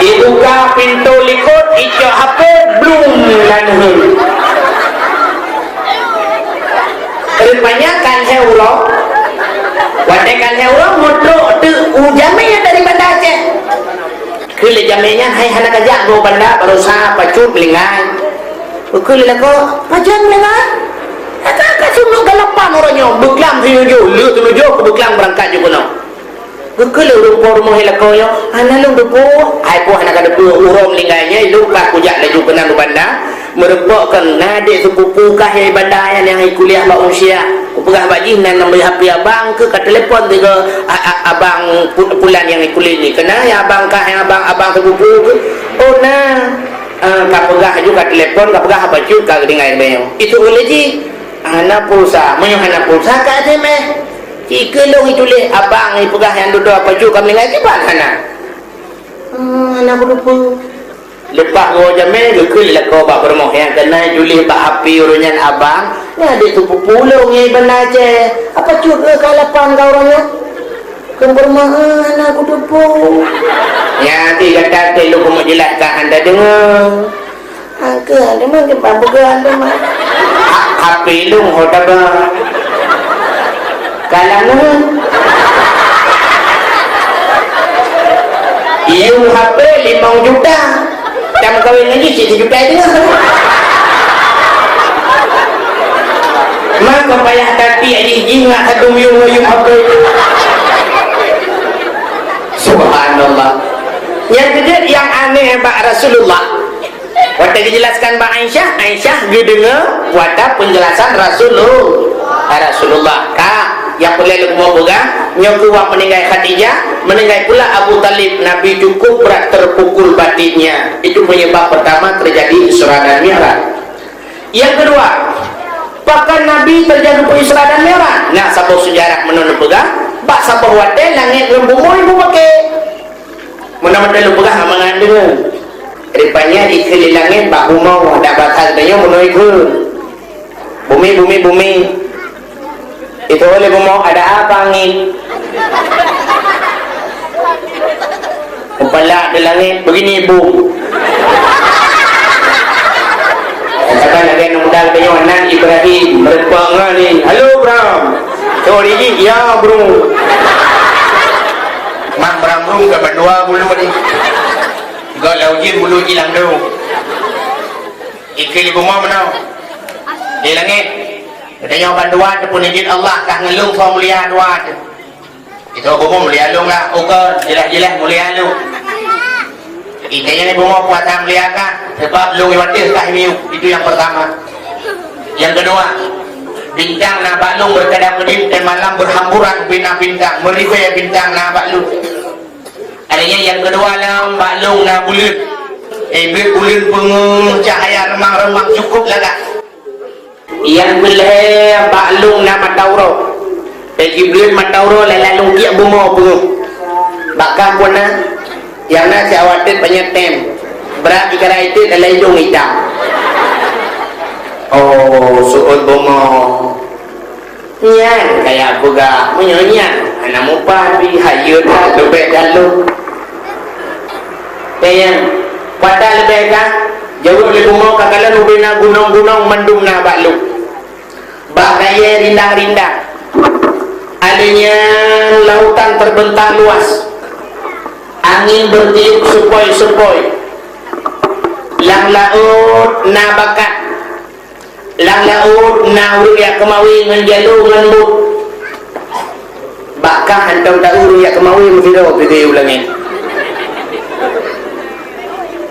Ibuka pintoe likot, icok H P, blum, laneuheun. Rupanya kan lhèe uroe, watèe kan lhèe uroe, meutrok teuk u jamèe dari Banda Aceh. Kheun lé jamèe nyan, "Hai, hana kajak goe banda, baroesa pacut meulinggai." Kheun lé lakoe, "Pajan meulinggai?" "Ka, ka seumeuk galapan uroe nyoe, beuklam sinujoh, le sinujoh keu beuklam beurangkat jih keunoe." Geukheun lé ureueng po rumoh lakoe nyoe, "Hana lôn teupeue." "Hai po hana ka teupeue, uroe meulinggai nyan lôn ka kujak laju keunan u Banda, meurumpok keu na adék seupupu kah nyang i Banda nyan nyang i kuliah bak Unsia. Kupeugah bak jih na nambah H P abang keuh ka telepon sigoe a-, a-, abang pu-, pulan nyang i kuliah nyoe. Keunan nyang abang kah, nyang abang, abang seupupu keuh?" "Oh na." Ah, ka peugah laju ka telepon, ka peugah haba cut ka geutinggai nyoe. Itu ulèe jih. Hana pulsa. Meunyoe hana pulsa, ka S M S. Ci keu lôn ituléh abang ipeugah nyang dudoe pacut ka meuninggai kiban hana. Hmm, hana kuteupeu. Leupah geuwoe jamèe, geukheun lakoe bak peurumoh nyang keunan ituléh bak H P ureueng nyan abang, nyan adék seupupu lôn nyang i Banda Aceh. Apa cut keu ka lapan ka uroe nyoe? Keu peurumoh, eh, hana kuteupeu. Nyan ti gata teuh lôn keumeung jeulaih ka hana deungoe. Angkeu, teuma teuma peugah teuma. Ha-, H P lôn ho taba. Kalam lôn. Iyong H P limong juta. Tam kawin lagi sijuta deungoe. Maka payah tatiek jih, jih ngat satu miyueng ngon yum H P. Subhanallah. Nyang keujeuet nyang aneh bak Rasulullah. Watèe geujelaskan bak Aisyah, Aisyah geudeungoe watèe peunjelasan Rasulul-, Rasulullah. Ka, nyang peureulèe lôn peugah, nyoe keuh wak meuninggai Khadijah, meuninggai pula Abu Thalib, Nabi cukup berat terpukul batinnya. Itu penyebab pertama terjadi Isra dan Mi'raj. Nyang keudua, pakon Nabi terjadi Isra dan Mi'raj? Nah, saboh seujarah meunan neupeugah, bak saboh watèe langèt ngon bumoe ibu paké. Meunan mantong lôn peugah hana mangat deungoe. Rupanya ikheun lé langèt bak bumoe, dak bak that geutanyoe bunoe ikheun. Bumi, bumi, bumi. Itu oleh bumoe, ada apa angin? Mupalak di langit, begini bum. Katakan lagèe aneuk muda geutanyoe, nan Ibrahim, meureumpok ngon ni. "Halo, Bram." Cok digit, "Ya, Bro." Mang Bram Brum ka bandua bulu ni. Gak lau jin bulu jilang tu. Ikheun lé bumoe meunoe. Di langit. Geutanyoe bandua teupeunijeuet Allah kah ngon lôn soe mulia dua teuh. Itu bumoe mulia lôn lah. Ukeue jeulaih-jeulaih mulia lôn. Ikheun lé bumoe puasa mulia kah, sebab lôn i watèe kah miyueb. Itu yang pertama. Yang kedua, bintang na bak lôn berkedap-kedip dan malam berhamburan bina bintang, meribèe bintang na bak lôn. Adanya nyang keudua lam bak lôn na buleuen. Eh, buleuen peungeuh cahya reumang-reumang cukup lagak. Nyang keulhèe bak lôn na mata uroe. Eh, jibuleuen mata uroe lam lalong tiek bumoe peungeuh. Bak kah pun na, nyang na siawat teuk panyöt tem. Brat jikara iték lam idong itam. Oh, seuôt bumoe. Nyan kaya peugah, meunyoe nyan hana mupat pih, hayeue that leubeh that lôn. Nyan, pat leubeh that, jaweueb lé bumoe ka kalon ubé na gunong-gunong mandum na bak lôn. Bak kayèe rindang-rindang. Alèh nyan lautan terbentang luas. Angin bertiup sepoi-sepoi. Lam laôt na bakat. Lam laôt na ureueng jak keumawe ngon jalo ngon bot. Bak kah hantom taeu ureueng jak keumawe meusidroe pih u langèt.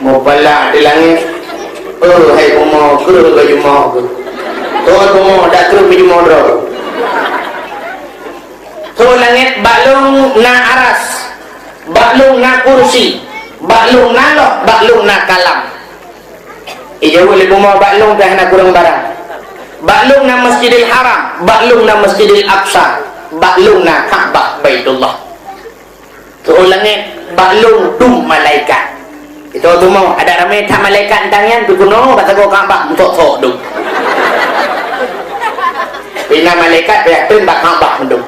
Meupala di langèt, "Oh, hai bumoe, kreueh bak jumoe keuh. Thon bumoe, dak kreueh bak jumoe droe." Thon langèt, bak lôn na aras, bak lôn na kursi, bak lôn na loh, bak lôn na kalam. Ijaweueb lé bumoe, bak lôn pih hana kureueng barang. Bak lôn na Masjidil Haram, bak lôn na Masjidil Aqsa, bak lôn na Ka'bah Baitullah. Tu'oh langét bak lôn dum malaikat. Itu tumo, ada ramé that malaikat tang nyan, peukuno bak sagoe Ka'bah, meusok-sok dum. Pina malaikat payah treun bak Ka'bah meudum.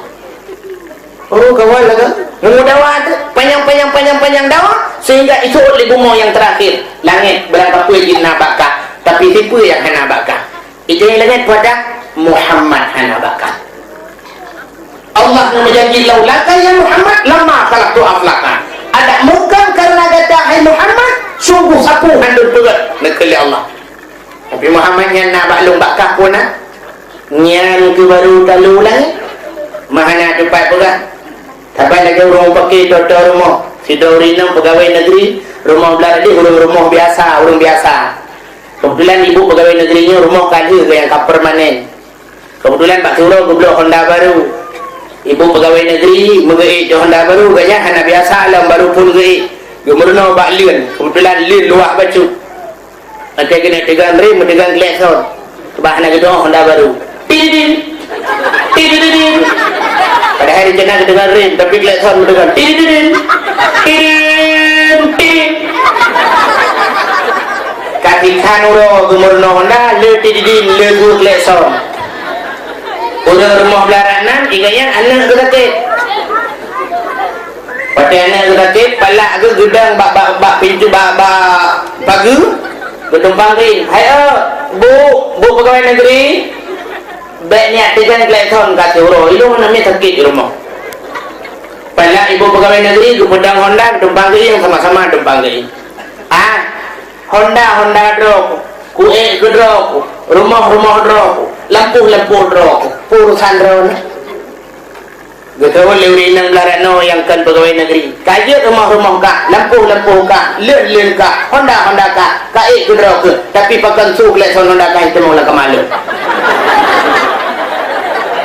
Oh, kawan lah kan? Nunggu dawa tu, panjang, panjang, panjang, panjang dawa, sehingga itu lé bumoe nyang terakhir, langét, barangkapeue jih na bak kah, tapi sipeue nyang hana bak kah? Itu nyang langét pada Muhammad hana bak kah. Allah nyang meujanji, "Laulaka ya Muhammad lama khalaqtu aflaka." Adak mukam karena gata, hai Muhammad, sungguh sapeue han lôn peugét, neukheun lé Allah. Tapi Muhammad nyan na bak lôn bak kah pun na. Nyan keuh baru talu langét. Mah hana teumpat peugah. Saban lagèe ureueng paké toto rumoh. Sidroe ureueng inong peugawai negeri, rumoh blah deh ureueng rumoh biasa, ureueng biasa. Keubeutulan ibu peugawai negeri nyoe rumoh ka lheueh nyang ka permanen. Keubeutulan bak siuroe geubloe honda baru. Ibu peugawai negeri meugeuék di honda baru, gobnyan hana biasa lom baru phôn geuék. Geumeurunoe bak leuen, keubeutulan leuen luwah bacut. Watèe keuneuk teugon rem, meuteugon klakson. Bah na geudong honda baru. Tididin. Tididin. Padahai rencana geuteugon rem, tapi klakson meuteugon. Tididin. Tidin. Tidin. Ka sithan uroe geumeurunoe honda, le tididin, le su klakson. Ureueng rumoh blah nan, ingat nyan aneuk geuh sakét. Watèe aneuk geuh sakét, palak geuh geudong bak, bak, bak pintoe, bak, bak pageue, geutumpang keu ie. "Hai, eh, Bu, Bu peugawai negeri, bèk neujak teugon klakson ka siuroe, ilôn aneuk miet sakét di rumoh." Palak ibu peugawai negeri geupeudong honda, geutumpang keu ie, sama-sama tumpang keu ie. Ah, honda, honda droe, kuék keu droe, rumoh, rumoh droe, lampôh, lampôh droe, peue urosan droeneuh. Geuteuôt lé ureueng inong blah ranoe nyang kon peugawai negeri. Ka jeuet rumoh-rumoh kah, lampôh-lampôh kah, leuen-leuen kah, honda-honda kah, ka ék keudroe keuh, tapi pakon su klakson honda kah jiteumeung lam kama lôn.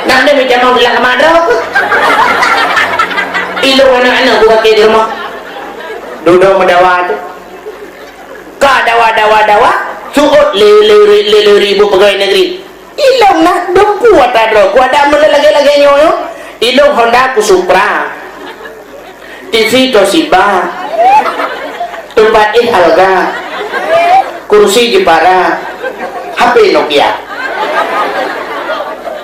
Nang deuh meutamong lam kama droe keuh. Ilôn aneuk-aneuk bukake di rumoh. Dudoe meudawa teuh. Ka dawa, dawa, dawa, suôt lé, lé, lé, lé, lé ibu peugawai negeri. Ilôn na dumpeue ata droe, ku adak meulagèe-lagèe nyoe, nyoe. Ilôn honda ku Supra. T V Toshiba. Teumpat éh Alga. Kursi Jepara. H P Nokia.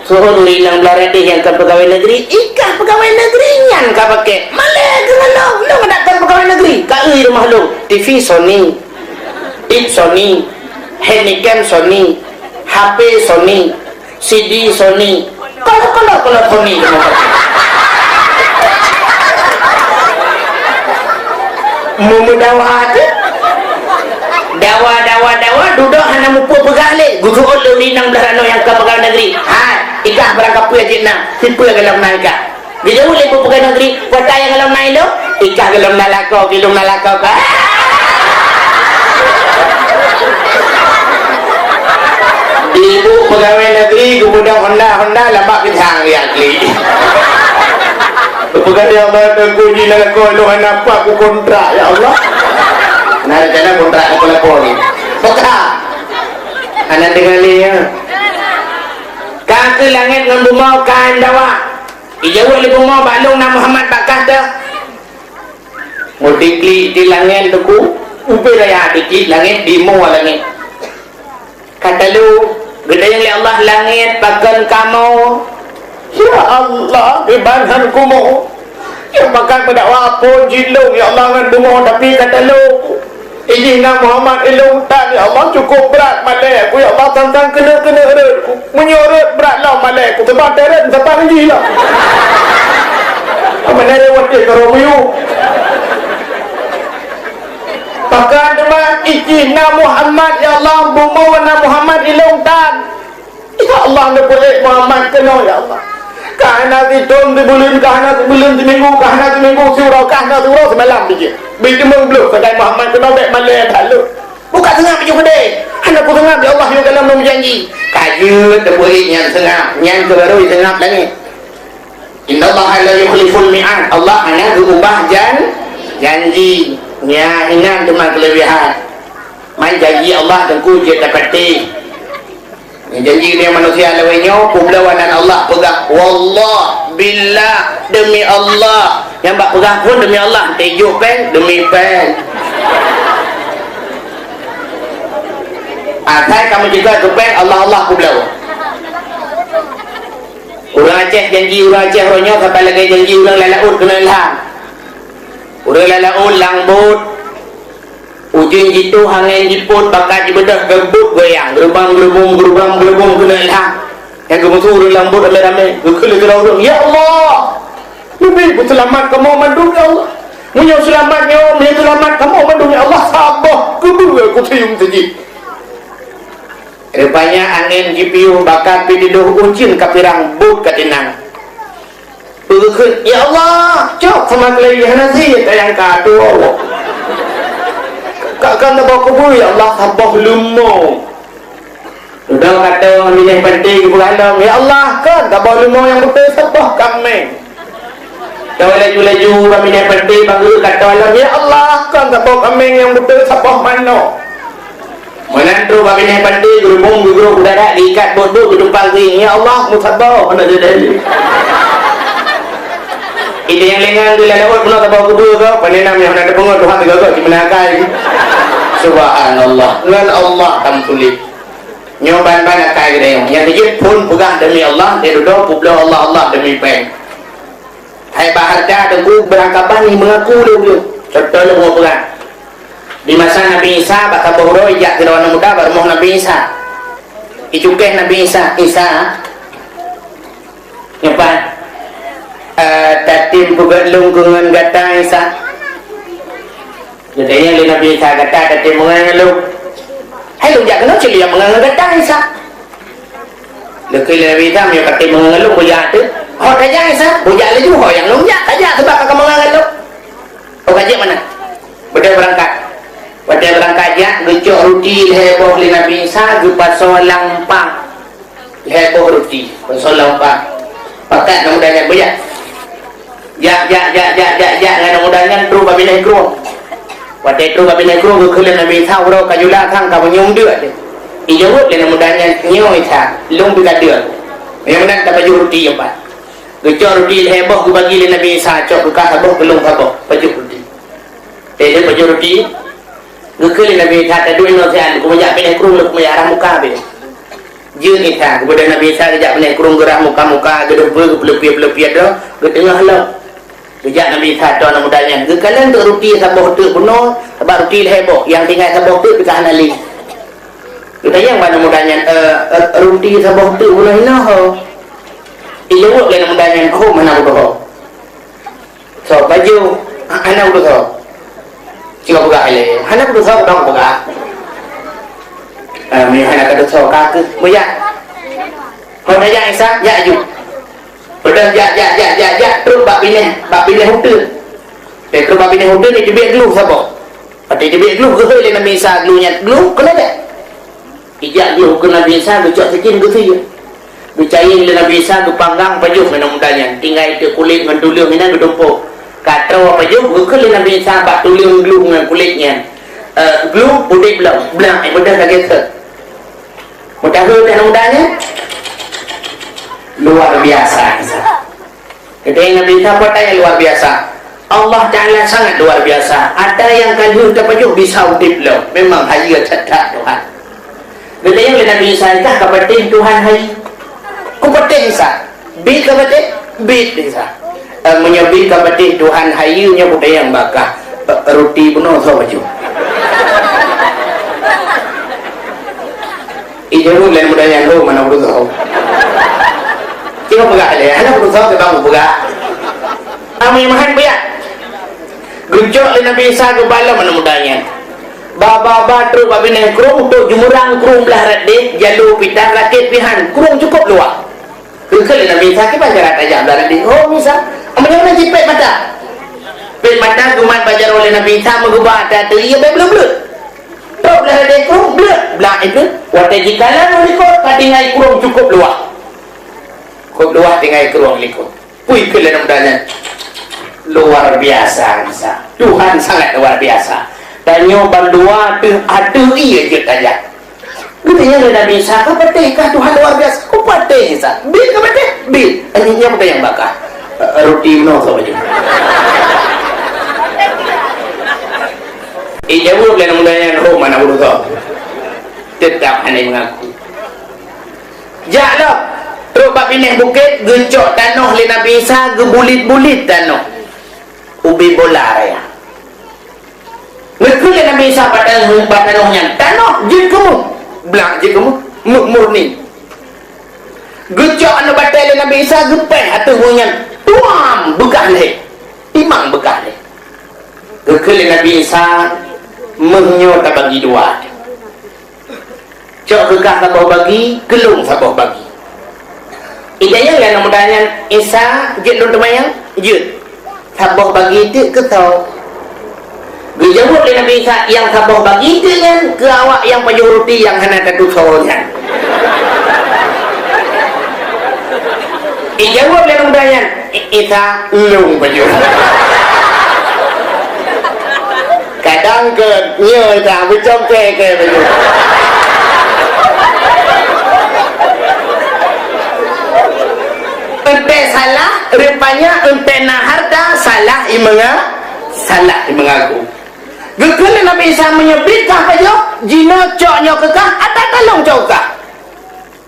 Suôt ureueng inong blah ranoe nyang kon peugawai negeri, ikah peugawai negeri nyan ka pakèk. Malèe keuh ngon lôn, lôn adak kon peugawai negeri. Ka eu rumoh lôn, T V Sony. Ip Sony, handycam Sony, H P Sony, C D Sony, kalau, kalau, kalau Sony. Meumeudawa teuh. Dawa, dawa, dawa, dudoe hana mupeue peugah lé. Geusuôt lé ureueng inong blah ranoe nyang ka peugawai negeri. Hai, ikah barangkapeue jeuet na, sipeue golom na ikah. Geujaweueb lé ibu peugawai negeri, "Peue ata nyang golom na ilôn?" "Ikah golom na lakoe, ilôn na lakoe kah." Ibu peugawai negeri geupeudong honda-honda lam bak pisang geujak klik. Geupeugah, "Ya Allah, Teungku, jih na lakoe lôn hana pat kukontrak, ya Allah." Na rencana kontrak lakoe-lakoe ni. Peugah. Hana deungoe lé, ya. Ka keuh langét ngon bumoe ka dawa. Ijaweueb lé bumoe, "Bak lôn na Muhammad bak kah teuh." Meutiklik di langét Teungku, ubé raya di langét, di mua langét. Ka talo, geutanyong lé Allah, "Langét, pakon kamoe?" "Ya Allah, kiban han kumoe. Nyang pakat meudakwa phôn jih lôn, ya Allah, ngon bumoe, tapi ka talo." Ijih na Muhammad ilôn tan, ya Allah, cukup brat malèe ku, ya Allah, tantang keuneuk-keuneuk rhot ku. Meunyoe rhot brat lom malèe ku, teuma teuret, teuma jih lom. Apa nari watèe karo muyueb? Pakon teuma ijih na Muhammad, ya Allah, bumoe na Muhammad ilôn tan. Ya Allah, neupeuék Muhammad keunoe, ya Allah. Ka hana sithôn sibuleuen, ka hana sibuleuen siminggu, ka hana siminggu siuroe, ka hana siuroe simalam bijéh. Bijéh meublôh sagai Muhammad keunoe bèk malèe that lôn. Bukak seungab bijéh keudéh. Hana kuseungab, ya Allah, yoh gohlom lôn meujanji. Ka jeuet teupeuék nyan seungab, nyan keuh baru seungab langét. Innallaha la yukhliful mi'ad. Allah hana geuubah jan-, janji. Nyan inan teuma keuleubihan. Man janji Allah teungku jeuet tapatéh. Janji ngon manusia lawét nyoe, peubloe nan Allah peugah, "Wallah, billah, demi Allah, Nyang bak peugah phon demi Allah, teuh jok péng demi péng. Asai ka meucukot keu péng, Allah, Allah kubloe. Ureuëng Aceh janji, ureuëng Aceh uroe nyoe saban lagée janji ureuëng lam laôt keuneuk ilham. Ureuëng lam laôt lam bot, ujeuen jituh, angén jipôt, bakat jibeudôh, geubot goyang, geurubang-geurubong, geurubang-geurubong keuneuk ilham. Nyang geumeusu ureuëng lam bot ramé-ramé, geukheun lé sidroe ureuëng, "Ya Allah, leubeh beuseulamat kamoe mandum, ya Allah. Meunyoe seulamat nyoe, meunyoe seulamat kamoe mandum, ya Allah, saboh keubeue kusium teujih." Rupanya angén jipiôh, bakat pih diloh, ujeuen ka pirang, bot ka tinang. Peugeukeut, "Ya Allah, cok sama keulai hana sie tayang ka tuwoe. Ka, kan saboh keubeue, ya Allah, saboh leumo." Dudoe ka toh bak binéh panté geupeugah lom, "Ya Allah, kan saboh leumo nyang beutôi saboh kaméng." Toh laju-laju bak binéh panté bak geuh ka toh lom, "Ya Allah, kan saboh kaméng nyang beutôi saboh manok." Meunan trok bak binéh panté, geurubong, geugrôp u darat, geuikat bot-bot, geutumpang keuieng, "Ya Allah, meusaboh hana jadi." Idéh nyang lé nyan geulawan bunoe saboh keubeue gob, pane nam nyang hana teupeungeut Tuhan teuga gob, cit meunan akai. Subhanallah, ngon Allah tameusulet. Nyoe ban-ban akai geutanyoe. Nyang keujeuet phon peugah demi Allah, di dudoe peubloe Allah, Allah demi péng. Hai bak hareuta teungku beurangkaban ni meungaku lé ulôn. Contoh lôn peugah. Di masa Nabi Isa bak saboh uroe ijak sidroe aneuk muda bak rumoh Nabi Isa. Icukéh Nabi Isa, "Isa, nyoe pat, eh, tatem peugét lôn keu ngon gata, Isa?" Geutanyong lé Nabi Isa, "Gata tatem meungon ngon lôn?" "Hai lôn jak keunoe cit lôn jak meungon ngon gata, Isa." Geukheun lé Nabi Isa, "Meunyoe katem meungon ngon lôn, bujak teuh." "Ho tajak, Isa?" "Bujak laju, ho nyang lôn jak, tajak sabab ka kameungon ngon lôn." "Oh, ka jeuet meunan." Beudôh beurangkat. Watée beurangkat jak, geucok ruti lhée boh lé Nabi Isa, geupasoe lam umpang. Lhée boh ruti, pasoe lam umpang. Pakat aneuk muda nyan beujak. Jak, jak, jak, jak, jak, jak ngon aneuk muda nyan trok bak binéh krueng. Watée trok bak binéh krueng, geukheun lé Nabi Isa, "Uroe ka jula sang ka meunyoe deuk teuh." Ijaweueb lé aneuk muda nyan, "Nyoe Isa, lôn pih ka deuk." Nyang meunan tapajoh ruti nyoe pat. Geucok ruti lhée boh geubagi lé Nabi Isa, cok keu kah saboh, keu lôn saboh, pajoh ruti. Teuh pajoh ruti, geukheun lé Nabi Isa, "Taduek inoe siat, lôn keumeujak binéh krueng, lôn keumeujak rhah muka beh." Jeuet Isa, geubeudôh Nabi Isa geujak binéh krueng, geurhah muka-muka, geudeumpeu, geupeuleupiet-peuleupiet droe, geuteungoh lom. Geujak Nabi Isa ateueh aneuk muda nyan. Geukalon teuk ruti saboh teuk bunoe, sabab ruti lhée boh, nyang tinggai saboh teuk pih ka hana lé. Geutanyong bak aneuk muda nyan, "Eh, eh, ruti saboh teuk bunoe hinoe ho?" Ijaweueb lé aneuk muda nyan, "Hom, hana kudoh ho." "Soe pajoh?" "Ha, hana kudoh ho." Cuma peugah ilée, "Hana kudoh ho, kudong peugah." "Ah, meunyoe hana kadoh ho, ka keuh." Beujak. Ho tajak Isa, jak aju. Beudôh jak, jak, jak, jak, jak, trok bak binéh, bak binéh uteuen. Trok bak binéh uteuen, iteubiet glôh saboh. Watée iteubiet glôh, geuhôi lé Nabi Isa glôh nyan, glôh keunoe beh. Ijak glôh keu Nabi Isa, geucok sijin geusie. Geucayeng lé Nabi Isa, geupanggang pajoh ngon aneuk muda nyan. Tinggai teuk kulét ngon tuleueng inan geutumpôk. Ka troe pajoh, geukheun lé Nabi Isa bak tuleueng glôh ngon kulét nyan, "Eh, glôh udeb lom, blang, eh, beudôh lagée sot." Meudahu teuh aneuk muda nyan. Luar biasa Isa. Geutanyong Nabi Isa, "Peue nyang luar biasa?" "Allah Ta'ala sangat luar biasa. Ata nyang ka lheueh tapajoh bisa udeb lom. Memang hayeue that-that Tuhan." Geutanyong lé Nabi Isa, "Kah ka patéh Tuhan hayeue?" "Kupatéh Isa." "Biet ka patéh?" "Biet Isa." "Eh, meunyoe biet ka patéh Tuhan hayeue, nyoe kutanyong bak kah, eh, ruti bunoe soe pajoh?" Ijaweueb lé aneuk muda nyan, "Hom, hana kudoh ho." Cuma peugah lé, "Hana kudoh ho, teuma kupeugah." Amai mahan buya. Geucok lé Nabi Isa geuba lom aneuk muda nyan. Ba, ba, ba, trok bak binéh krueng, trok jumurang krueng blah rot deh, jalô pih tan, rakét pih han, krueng cukôp luwah. Geukheun lé Nabi Isa, "Kiban cara tajak blah rot deh?" "Hom Isa." "Meunyoe na jipét mata." Pét mata geumat bak jaroe lé Nabi Isa, meugeuba ata ateueh ié, bèk bleuet-bleuet. Trok blah rot deh krueng, bleuet, blang ié bleuet. Watée jikalon u likot, ka tinggai krueng cukôp luwah. Cukôp luwah tinggai krueng likot. Peue kheun lé aneuk muda nyan? Luar biasa Isa. Tuhan sangat luar biasa. Tanyoe bandua teuh ateueh ié jeuet tajak. Geutanyong lé Nabi Isa, "Ka patéh kah Tuhan luar biasa?" "Kupatéh Isa." "Biet ka patéh?" "Biet." "Nyan peue nyang bak kah?" "Eh, ruti bunoe soe pajoh?" Ijaweueb lé aneuk muda nyan, "Hom, hana beureusoe." Teutap hana meungaku. Jak lom, trok bak binéh bukét, geucok tanoh lé Nabi Isa, geubulit-bulit tanoh. Ubé bola raya. Geukheun lé Nabi Isa bak tanoh, bak tanoh nyan, "Tanoh jeuet keu méuh." Blah jeuet keu méuh, méuh murni. Geucok aneuk batée lé Nabi Isa, geupéh ateueh méuh nyan. Tuam! Beukah lhée. Timang beukah lhée. Geukheun lé Nabi Isa, "Méuh nyoe tabagi dua. Cok keu kah saboh bagi, keu lôn saboh bagi." Ijaweueb lé aneuk muda nyan, "Isa, jeuet lôn teumayang?" "Jeuet." "Saboh bagi teuk keu soe?" Geujaweueb lé Nabi Isa, "Nyang saboh bagi teuk nyan keu awak nyang pajoh ruti nyang hana tatusoe nyan." Ijaweueb lé aneuk muda nyan, "I-, Isa, lôn pajoh." Kadang keu nyoe Isa, beucom kée-kée pajoh. Eunteuk salah, rupanya eunteuk na hareuta, salah imeunga-, salah imeungaku. Geukheun lé Nabi Isa, "Meunyoe bit kah pajoh, jinoe cok nyoe keu kah, ata talong cok kah."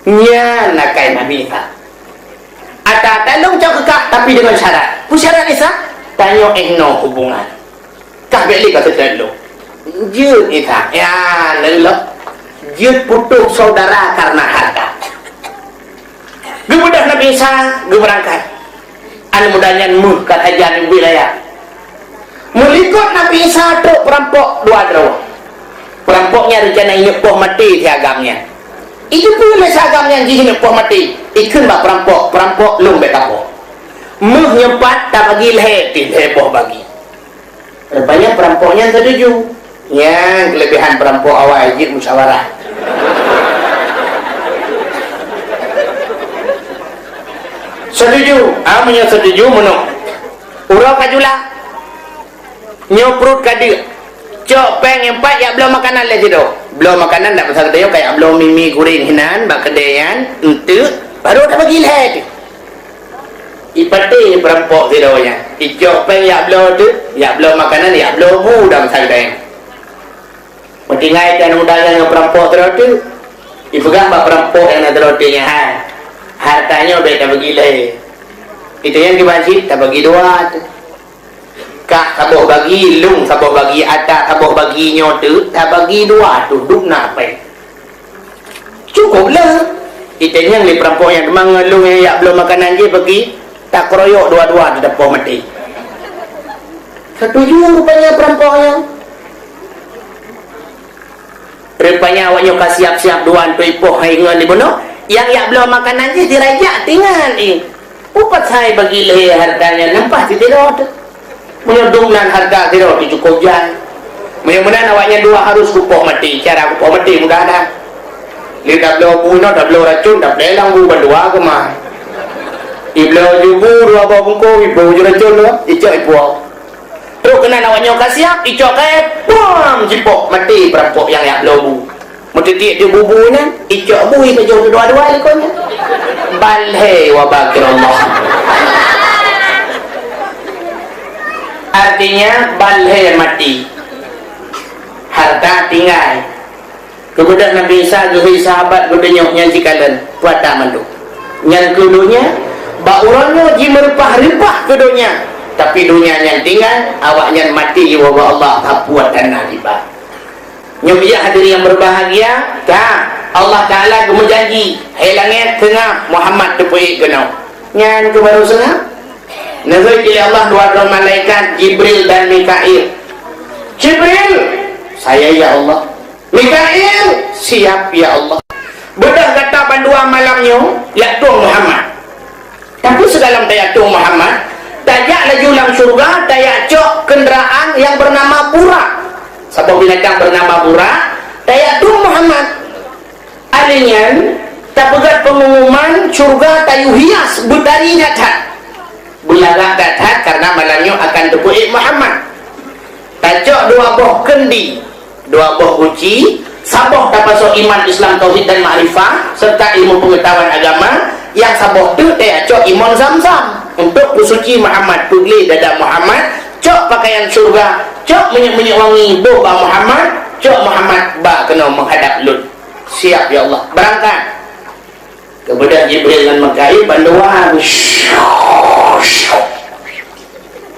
Nyan akai Nabi Isa. "Ata talong cok keu kah, tapi deungon syarat." "Peue syarat, Isa?" "Tanyoe éh noe hubungan. Kah bék lé ka seutôt lôn." "Jeuet, Isa." Ya, leuloh. Jeuet putôh saudara karena harta. Geubeudôh Nabi Isa, geubeurangkat. Aneuk muda nyan méuh ka sajan ubit raya. Meulikot Nabi Isa trok peurampok dua droe. Peurampok nyan reuncana inyoe poh maté si agam nyan. Ijipeu lé si agam nyan jih inyoe poh maté. Ikheun bak peurampok, "Peurampok, lôn bék tapoh. Méuh nyoe pat tabagi lhée pih, lhée boh bagi." Rupanya peurampok nyan setuju. Nyan keulebihan peurampok awai jeuet musyawarah. Setuju. Ah, meunyoe setuju, meunoe. Uroe ka jula. Nyoe pruet ka deuk. Cok péng nyang pat jak bloe makanan lé sidroe. Bloe makanan dak masa geutanyoe ka jak bloe mi-mi guréng hinan bak keudè nyan, enteuk, baru tabagi lhée teuh. Ipatéh peurampok sidroe nyan. Icok péng jak bloe teuh, jak bloe makanan, jak bloe bu dak masa geutanyoe nyan. Meutinggai keu aneuk muda nyan ngon peurampok sidroe teuh. Ipeugah bak peurampok nyang na sidroe teuh nyan, "Hai, hareuta nyoe bék tabagi lhée. Itanyong keu basit, tabagi dua teuh. Kah saboh bagi, lôn saboh bagi, ata saboh bagi nyoe teuh, tabagi dua teuh, dum na péng." Cukôp lé. Itanyong lé peurampok nyan, "Teuma ngon lôn nyang jak bloe makanan jih bagi, takeroyok dua-dua teuh tapoh maté." Setuju rupanya peurampok nyan. Rupanya awak nyoe ka siap-siap dua untuk ipoh hai ngon ibunoe. Nyang jak bloe makanan jih dirajak tinggai, eh. Upat hai bagi lhée hareuta nyan, leupah sidroe teuh. Meunyoe dum nan hareuta sidroe teuh cukôp jai. Meunyoe meunan awak nyan dua harôh kupoh maté, cara kupoh maté mudah that. Lé tabloe bu inoe, tabloe racôn, taplé lam bu bandua keumah. Ibloe ju bu dua boh bungkôh, iboh ju racôn dua, icok ipuwoe. Trok keunan awak nyoe ka siap, icok kayée, pom, jipoh, maté peurampok nyang jak bloe bu. Meutitiek di bubu nyan, icok bui pajoh dua-dua likot nyan. Ban lhée waba keu Allah. Artinya, ban lhée maté. Hareuta tinggai. Geubeudôh Nabi Isa geuhôi sahabat geutanyoe nyan sikalon, peue ata mandum. Nyan keuh donya, bak uroe nyoe jimeureupah-reupah keu donya, tapi donya nyan tinggai, awaknyan maté waba Allah, sapeue tanda tiba. Nyoe biya hadirin yang berbahagia, ka Allah Taala geumeujanji, hai langét seungab Muhammad teupeuék keunoe. Nyan keuh baru seungab. Neuhôi lé Allah dua droe malaikat, Jibril dan Mikail. Jibril, "Saya, ya Allah." "Mikail, siap, ya Allah." Beudôh gata bandua malam nyoe jak tueng Muhammad. Tapi sigohlom tajak tueng Muhammad, tajak laju lam syeuruga, tajak cok keundaraan nyang beunama Burak. Saboh binatang beunama Burak, tajak tueng Muhammad. Alèh nyan, tapeugét peungumuman syeuruga tayue hias beutari that-that. Beulagak that-that karena malam nyoe akan teupeuék Muhammad. Tacok dua boh keundi, dua boh guci, saboh tapasoe iman, Islam, tauhid dan makrifah, serta ilmu pengetahuan agama, nyang saboh teuk tacok imon Zam-Zam untuk peusuci Muhammad, peugleh dada Muhammad, cok pakaian syeuruga, Cok minyeuk-minyeuk wangi, boh bak Muhammad, cok Muhammad bak keunoe meuhadab lôn. Siap, ya Allah. Beurangkat. Geubeudôh Jibril ngon Mikail bandua.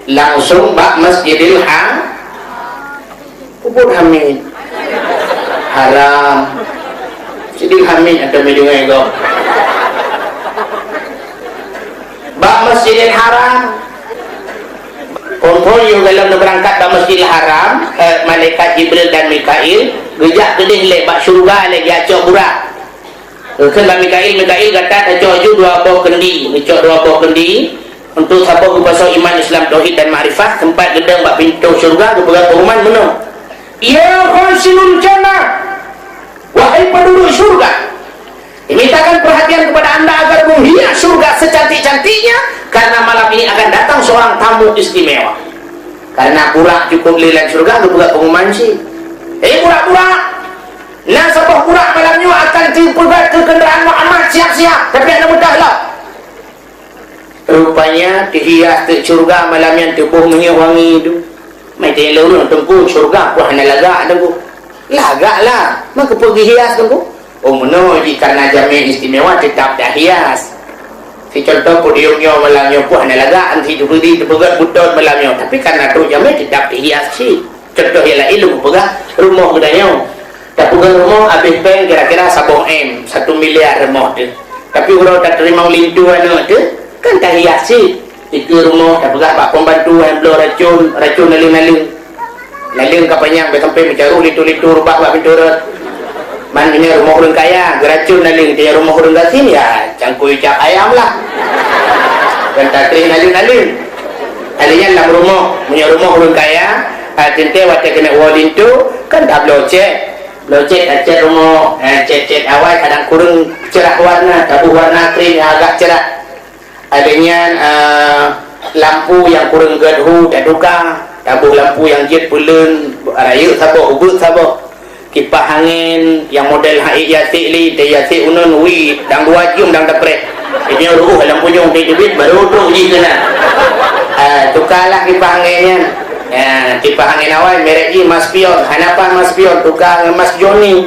Langsung bak Masjidil Ha-, Ubud Hamid. Haram. Masjidil Hamid atau Medungai kok. Bak Masjidil Haram. Phon-phon yôh gohlom neubeurangkat bak Masjidil Haram, eh, malaikat Jibril dan Mikail geujak keudeh lé bak syeuruga lé geujak cok burak. Geukheun bak Mikail, "Mikail, gata tacok ju dua boh keundi." Geucok dua boh keundi untuk saboh geupasoe iman, Islam, tauhid dan makrifah, teumpat geudong bak pintoe syeuruga geupeugah pengumuman meunoe, "Ya hasilul jannah, wahai penduduk syurga, dimintakan perhatian kepada anda agar menghias syurga secantik-cantiknya, karena malam ini akan datang seorang tamu istimewa." Karena burak cukup lé lam syurga, geupeugah pengumuman cit, "Eh, burak-burak! Na saboh burak malam nyoe akan teupeugöt keu keundaraan Muhammad, siap-siap, tapi hana mudah lom." Rupanya teuhias teuk syeuruga malam nyan, teuboh minyeuk wangi tu. Meuteuleu ureuëng, "Teungku, syeuruga peue hana lagak, Teungku?" "Lagak lah, meukeupeu geuhias, Teungku?" "Oh, meunoe jih, karena jamé istimewa teutap tahias. Sicontoh podium nyoe malam nyoe peue hana lagak, anti teupeudi teupeugöt butôn malam nyoe, tapi karena trok jamé teutap tahias cit." Contoh nyang laén lôn peugah, rumoh geutanyoe. Tapeugah rumoh habéh péng kira-kira saboh M, satu miliar rumoh teuh. Tapi uroe tateurimong linto aneuk teuh, kan tahias cit. Dikeue rumoh, tapeugah bak pembantu nyang bloe racun, racun naleueng-naleueng. Naleueng ka panyang, bèk sampai meucaroh linto-linto rubah bak pintoe rot. Man meunyoe rumoh ureuëng kaya, geuracun naleueng, teuh rumoh ureuëng gasien, ya, cangkôi cap ayam lah. Kan tatreh naleueng-naleueng. Alèh nyan lam rumoh, meunyoe rumoh ureuëng kaya, ah, teuntèe watèe keuneuk woe linto, kan tabloe cèt. Bloe cèt, tacèt rumoh, eh, cèt-cèt awai kadang kureueng cerah warna, taboh warna krim nyang agak cerah. Alèh nyan, eh, lampu nyang kureueng gèt hu tatuka, taboh lampu nyang jeuet peuleuen, rayeuk saboh, ubeut saboh. Kipah angén nyang model haiek yasek lé, teuh yasek uneun, wi, dang dua jeuem dang tapreh. Nyoe ruôh lam punyueng teuh teubiet, baru trok jih keunan. Ah, tukalah kipah angén nyan. Ya, kipah angén awai, merek jih Maspion. Hana paih Maspion, tuka ngon Mas Joni.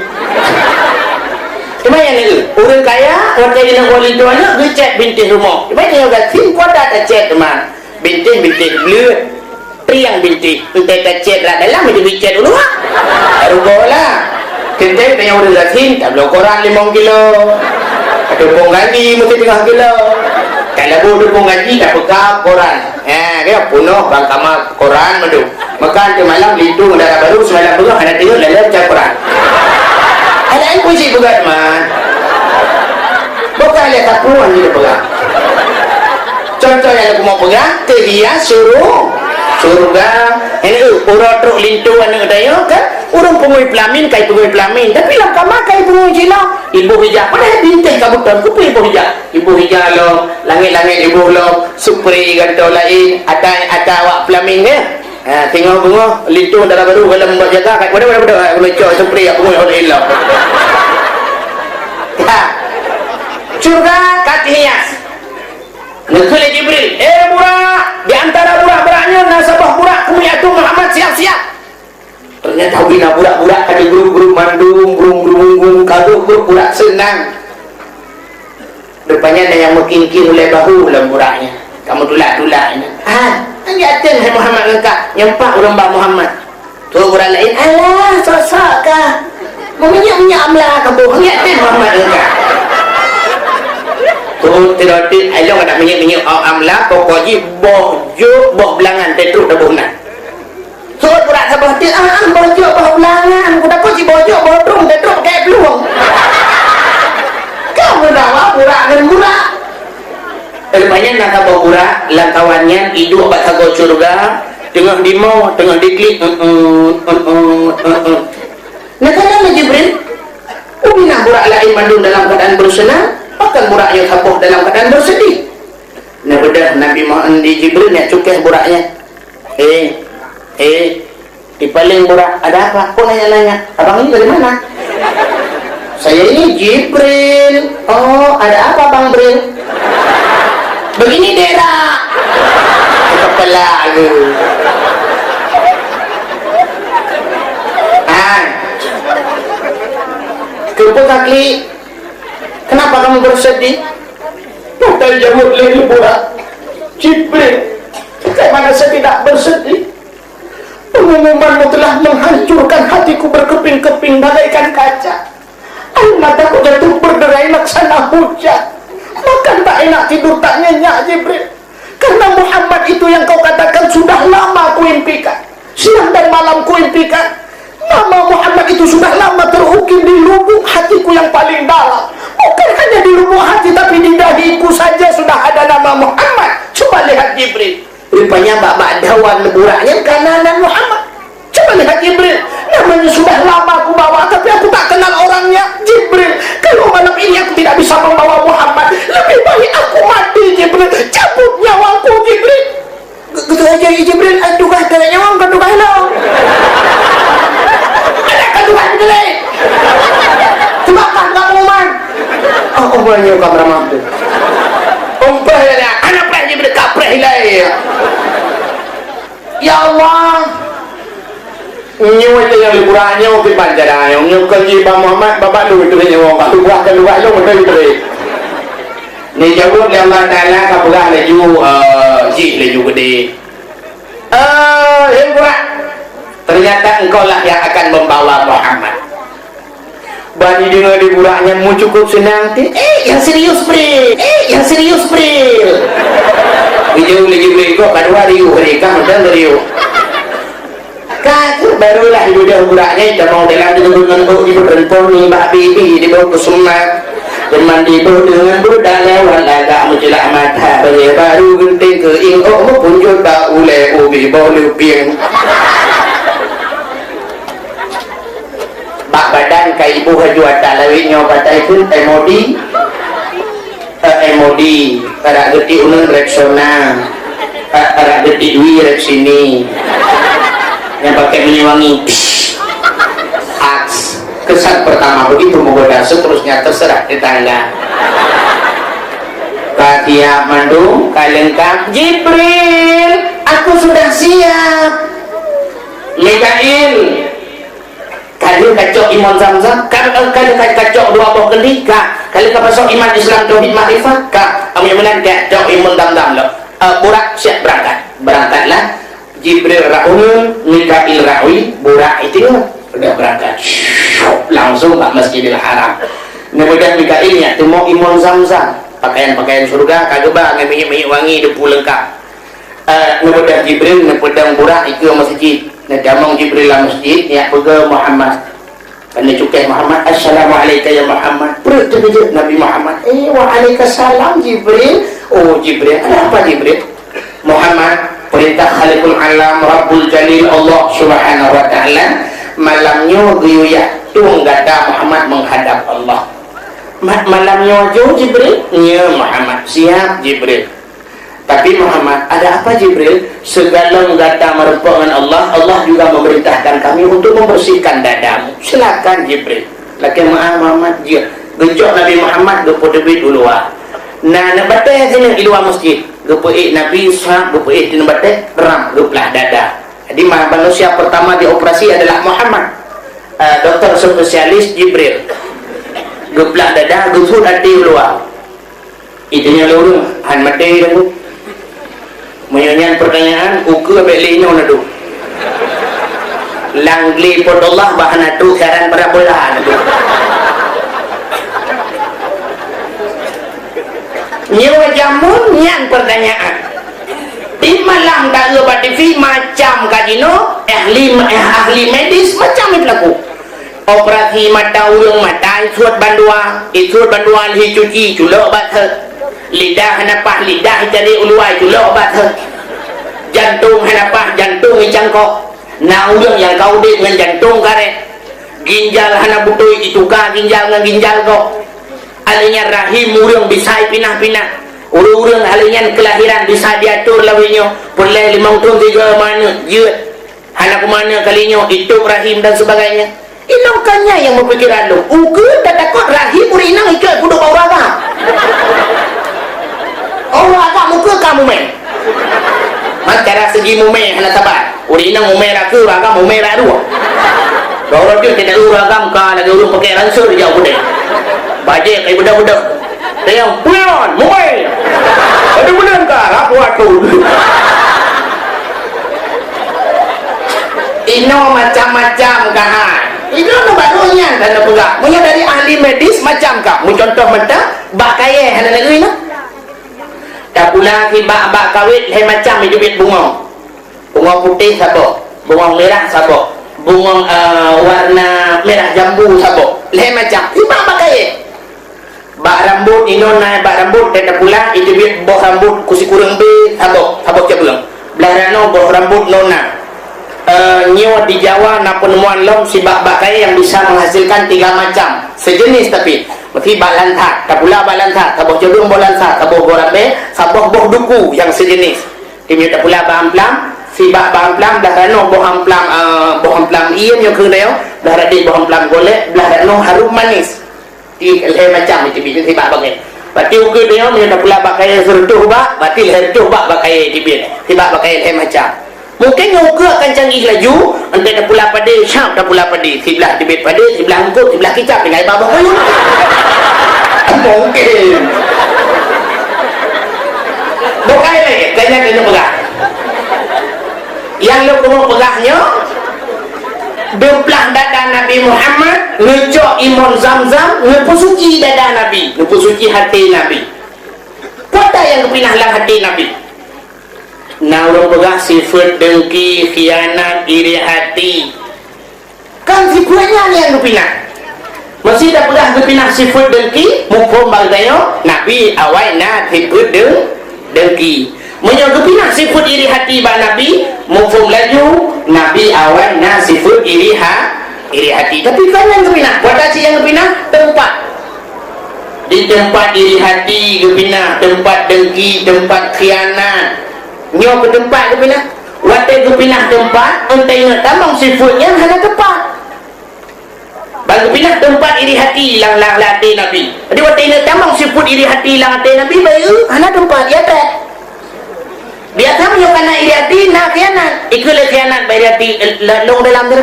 Teuma nyan neu, ureuëng kaya, watèe jineuk woe linto aneuk, geucèt bintéh rumoh. Teuma nyoe gasien kuat that tacèt teuma. Bintéh-bintéh bleuet. Triang bintéh, entah tacèt lam dalam, atau bicèt u luwa. Rugoe lah. Teuntèe tanyoe ureuëng gasien, tabloe koran limong kilo. Tupông gaji meusti teungoh kilo. Talabu tupông gaji, tapeugah koran. Ha, kaya punoh bang kama koran mandum. Maka teumalam linto dara barô, seumalam beungoh hana teungeut lalém cak koran. Ada ai pun cit peugah teuma. Bukan lé tapuan jih peugah. Contoh nyang lôn peugah, teuhias syuru-, syeuruga. Ini, uh, uroe trok linto aneuk tanyoe kan, ureuëng peungui peulamin, kai peungui peulamin. Tapi lam kama kai peungui cit lom. Iboh ija, padahai bintéh ka beuton, keupeue iboh ija? Iboh ija lom, langét-langét iboh lom, supri gantoe laén, ata, ata awak peulamin nyan. Ha, singoh beungoh, linto dara barô, galom buet jaga, kat pada, pada, pada, pada, pada, cok supri, kat peungui oleh lom. Ha. Syeuruga ka teuhias. Neukheun lé Jibril, "Eh, burak! Di antara burak-burak nyoe na saboh burak keumeung ateueh Muhammad, siap-siap!" Ternyata ubé na burak-burak ka jigrub-grub mandum, grung-grung-grung, ka grub-grub burak seunang. Rupanya na nyang meuking-king ulèe bahu lam burak nyan. Ka meutulak-tulak nyan. "Ah, nyan ateueh hai Muhammad ngon kah, nyan pat ureuëng bak Muhammad." Trok burak laén, "Alah, sok-sok kah. Meuminyeuk-minyeuk amla kaboh, nyan ateueh Muhammad ngon kah." Trok teudotik, "Ai lôn ka minyeuk-minyeuk amla, pokok jih boh jôk, boh beulangan, teutrok taboh na." Sot burak saboh teuk, "Ah, ah, boh jôk, boh beulangan. Kutakot si boh jôk, boh trueng, teutrok keu plueng." Ka meudawa burak ngon burak. Rupanya na saboh burak, lam kawan nyan iduek bak sagoe syeuruga, teungoh dimo, teungoh diklik, "Eh, eh, eh, eh, eh, eh." Neukalon lé Jibril, "Ubé na burak laén mandum dalam keuadaan beuseunang, pakon burak nyoe saboh dalam keuadaan beuseudih?" Neubeudôh Nabi Muhammad di Jibril nyang cukéh burak nyan. "Eh, eh, di paléng burak, ada apa? Kok nanya-nanya? Abang ini dari mana?" "Saya ini Jibril." "Oh, ada apa, Bang Bril?" "Begini dera." Kepala lu. Peue ka klik? Kenapa kamu bersedih? Padahai jaweueb lé Burak, "Jibril, bagaimana saya tidak bersedih? Pengumumanmu telah menghancurkan hatiku berkeping-keping bagaikan kaca. Air mataku jatuh berderai laksana hujan. Makan tak enak, tidur tak nyenyak, Jibril. Karena Muhammad itu yang kau katakan sudah lama kuimpikan. Siang dan malam kuimpikan. Nama Muhammad itu sudah lama terukir di lubuk hatiku yang paling dalam. Bukan hanya di lubuk hati, tapi di dahiku saja sudah ada nama Muhammad. Coba lihat, Jibril." Rupanya bak-bak dawan Burak nyan ka na nan Muhammad. Coba lihat, Jibril, namanya sudah lama aku bawa, tapi aku tak kenal orangnya. Jibril, kalau malam ini aku tidak bisa membawa Muhammad, lebih baik aku mati, Jibril. Cabut nyawaku, Jibril. Gitu aja, Jibril, "Ai, tugaih keu nyawa, bukan tugaih lo." Ada kan tugaih beutôi? Tugaih kan kamu, Man? Oh, oh, banyak kameraman tu. Umpah ya, anak preh Jibril, kapreh ilai. Ya Allah. Nyoe teuh nyang liburan nyoe keu bancara nyoe. Nyoe kon jih Bang Muhammad, babah lôn teuh nyoe. Bak tugaih, kon tugaih lôn, beutôi teuh. Neujaweueb lé Allah Taala, ka peugah laju, eh, jih laju geude. "Eh, hei Burak, ternyata engkau lah yang akan membawa Muhammad." Ban jideungoe lé Burak nyan meucukup seunang teuh, "Eh, nyang serius, Bril! Eh, nyang serius, Bril!" Geujaweueb lé Jibril, "Kok ka dua riuh, Bril, ka mantong riuh." Ka, barulah jibeudôh Burak nyan, tamong dalam teungku ngon ôk, jibeureumpông nibak bibi, dibawa keu seumah. Teuma diboh deungon budak lewat lagak meucilak mata, bajèe baru geunteng keuieng, ôk meupunjot bak ulèe, ubé boh leupieng. Bak badan ka iboh laju ata lawét nyoe, patai kheun M O D. Eh, M O D, arak geutik uneun Rexona, eh, arak geutik wie Rexini. Nyang pakai minyeuk wangi. Aks. Kesan pertama begitu menggoda, seterusnya terserah tetangga. Ka siap mandum, ka lengkap. Jibril, aku sudah siap. Mikail, ka lheueh kacok imon Zamzam, ka, eh, ka lheueh ka, kacok dua boh kendi, ka, ka lheueh kapasok iman Islam tauhid makrifat, ka, amun meunan kacok imon Zamzam lom. Eh, Burak siap berangkat. Berangkatlah Jibril rot uneun, Mikail rot wie, Burak iteungoh. Udah berangkat. Langsung bak Masjidil Haram. Neubeudôh Mikail nyan teumok imon Zamzam. Pakaian-pakaian syurga ka geuba ngon minyeuk-minyeuk wangi, debu leungkap. Eh, neubeudôh Jibril, neupeudong Burak ikeue masjid. Neutamong Jibril lam masjid, neujak peugah Muhammad. Neucukeh Muhammad, "Assalamu'alaika ya Muhammad." Peureuk teukeujot Nabi Muhammad. "Eh, wa'alaikasalam Jibril." "Oh, Jibril, ada apa Jibril?" "Muhammad, perintah Khaliqul Alam, Rabbul Jalil, Allah Subhanahu wa Ta'ala, malam nyoe geuyue yak tueng gata Muhammad menghadap Allah." "Ma-, malam nyoe ju Jibril?" "Nyo Muhammad." "Siap Jibril." "Tapi Muhammad, ada apa Jibril?" "Segalom gata meureumpok ngon Allah, Allah juga memerintahkan kami untuk membersihkan dadamu. Silakan Jibril." "Lakèe meu'ah Muhammad, jeuet." Geucok Nabi Muhammad geupeuteubiet u luwa. Na aneuk batèe sineuk di luwa masjid. Geupeuék Nabi, sab, geupeuék sineuk batèe, ram, geuplah dada. Jadi ma-, manusia pertama dioperasi adalah Muhammad. Eh, dokter spesialis Jibril. Geuplah dada, geupeuék até u luwa. Iteunyoe lé ureueng, han maté dah tu. Meunyoe nyan pertanyaan, ukeue bèk lé nyoe neuduek. Lam glé Po teuh Allah bah na trok siaran parabola neuduek. Nyoe jameun nyan pertanyaan. Di malam taeu bak T V macam kazino, ahli, ahli medis macam ipeulaku. Operasi mata ureueng, mata isuet bandua, isuet bandua lheuh cuci, culok bak seuh. Lidah hana paih, lidah icari u luwa, culok bak seuh. Jantong hana paih, jantong icangkok. Na ureueng nyang ka udép ngon jantong karét. Ginjal hana beutôi, ituka ginjal ngon ginjal gob. Alèh nyan rahim ureueng bisa ipinah-pinah. Ureueng-ureueng alèh nyan keulahiran bisa diatur lawét nyoe, peureulèe limong thôn tiga maneuet jeuet. Hana keumanö kali nyoe, itôb rahim dan sebagainya. Inong ka nyan nyang meupikéran lôn. Ukeue tatakot rahim ureueng inong ikot peuduek bak ureueng agam. Ureueng agam ukeue ka mumè. Man cara segi mumè hana saban. Ureueng inong mumè rakeue, ureueng agam mumè raduek. Dua orang tu tidak urang agam ka lagi urang pakai ransel jauh putih. Bajik kayu bedah-bedah. Tayang puyan, mumai. Ada benar ka, aku aku. Inoe macam-macam ka hai. Inoe nu baru nyan dan peugah. Meunyoe dari ahli medis macam ka. Mu contoh mantong, bak kayèe hana lagèe nyoe. Tapula sibak bak kawét lhèe macam jiteubiet bungong. Bungong putéh saboh, bungong mirah saboh, bungong, eh, warna mirah jambu saboh. Lhèe macam. Sibak bak kayèe. Bak rambot inoe na bak rambot teuh tapula jiteubiet boh rambot kusikureueng bèe saboh, saboh cabeueng. Blah ranoe boh rambot nona. Eh, nyoe di Jawa na peuneumoan lom sibak bak kayèe nyang bisa menghasilkan tiga macam, sejenis tapi. Meusti bak lansat, tapula bak lansat, saboh cabeueng boh lansat, saboh boh rambèe, saboh boh duku nyang sejenis. Di meunyoe tapula bak amplam, sibak bak amplam, blah ranoe boh amplam, eh, boh amplam ie nyoe keuh nyoe, blah radeh boh amplam golek, blah ranoe harum manis. Di lhèe macam itu biet sibak bak kayèe. Berarti ukeue nyoe meunyoe tapula bak kayèe sireutôh bak, berarti lhèe reutôh bak bak kayèe jiteubiet. Sibak bak kayèe lhèe macam. Mungken nyoe ukeue akan canggih laju, entah tapula padé, siap tapula padé. Siblah teubiet padé, siblah eungkôt, siblah kicap, tinggai bak boh kayèe. Mungken. Bukai lé, kayèe keuneuk peugah. Nyang lôn keuneuk peugah nyoe, geuplah dada Nabi Muhammad, ngeucok imon Zam-Zam, geupeusuci dada Nabi, geupeusuci até Nabi. Peue nyang geupinah lam até Nabi? Na ureuëng peugah sifeuet deungki, khianat, iri hati. Kan sifeuet nyan nyang geupinah. Meuseuti tapeugah geupinah sifeuet deungki, muphom bak geutanyoe, Nabi awai na sifeuet deung-, deungki. Meunyoe geupinah sifeuet iri hati bak Nabi, muphom laju, Nabi awai na sifeuet iri ha-, iri hati. Tapi kon nyang geupinah, buet cit nyang geupinah, teumpat. Di teumpat iri hati geupinah, teumpat deungki, teumpat khianat. Nyoe keu teumpat geupinah. Watée geupinah teumpat, enteuk ingat tamong sifeuet nyan hana teumpat. Ban geupinah teumpat iri hati lam, lam, lam até Nabi. Jadi watée ingat tamong sifeuet iri hati lam até Nabi, bayeue hana teumpat, ya teh. Biasa meunyoe kana iri hati, na khianat. Ikeu lé khianat bak iri hati, eh, la-, lôn dalam tu.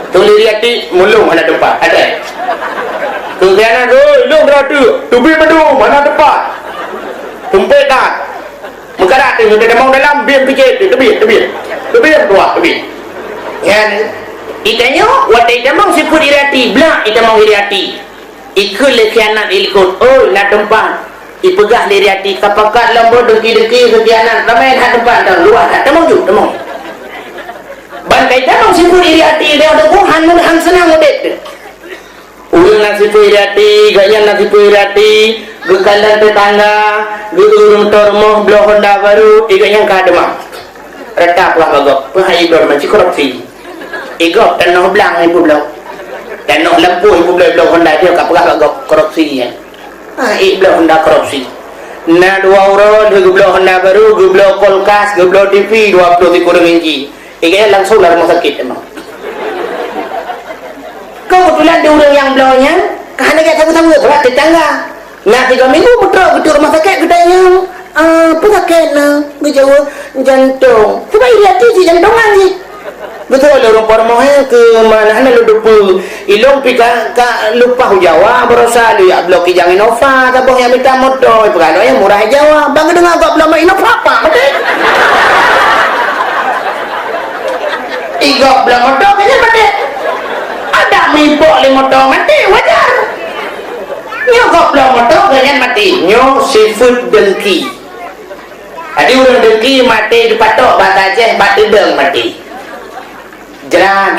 Tuléh iri hati, mulông hana teumpat, ada. Keu khianat, oi, lôn dalam tu. Teubiet mandum, hana teumpat. Tumpet that. Meukarat tu, meunyoe tamong dalam, biet picit tu, teubiet, teubiet. Teubiet tuah, teubiet. Nyan, itanyoe, watée itamong sifeuet iri hati, blak itamong iri hati. Ikeu lé khianat ilikot, oi, na teumpat. Ipeugah lé iri hati, ka pakat lom boh dengki-dengki keu khianat, ramé that teumpat, dan luwah that. Tamong ju, tamong. Ban kai tamong sifeuet iri hati, dia tu, oh, han, han seunang udép tu. Ureuëng na sifeuet iri hati, gobnyan na sifeuet iri hati, geukalon teutangga, geu-, ureuëng teurimong bloe honda baru, eh, gobnyan ka deungoe. Rata peugah bak gob, peue hai bloe meuci korupsi. Eh, gob tanoh blang ibu bloe. Tanoh lampôh ibu bloe, bloe honda dia ka peugah bak gob korupsi nyan. Ah, eh, bloe honda korupsi. Na dua uroe lheueh geubloe honda baru, geubloe kulkas, geubloe T V dua puluh sikureueng inci. Ikeu langsung lam rumoh sakét teuma. Keubeutulan di ureuëng nyang bloe nyan, ka hana jak saweue-saweue, sabab teutangga. Na tiga minggu meutrok geuduek rumoh sakét, geutanyong, "Ah, peue sakét na?" Geujaweueb, "Jantong." Sabab iri hati cit jantongan cit. Beutôi lé ureuëng po rumoh, "Hé, keu ma na hana lôn teupeue." Ilôn pih ka, ka lumpah u Jawa, baroesa lôn jak bloe kijang Innova, saboh nyang mita moto, ipeugah lôn nyang murah Jawa. Ban geudeungoe gob bloe Innova, pak maté. I gob bloe moto, kan nyan maté. Adak meuimpok lé moto maté, wajar. Nyoe gob bloe moto, kan nyan maté. Nyoe sifeuet dengki. Jadi ureuëng dengki maté dipatok bak gajah, bak teudong maté. Jrat.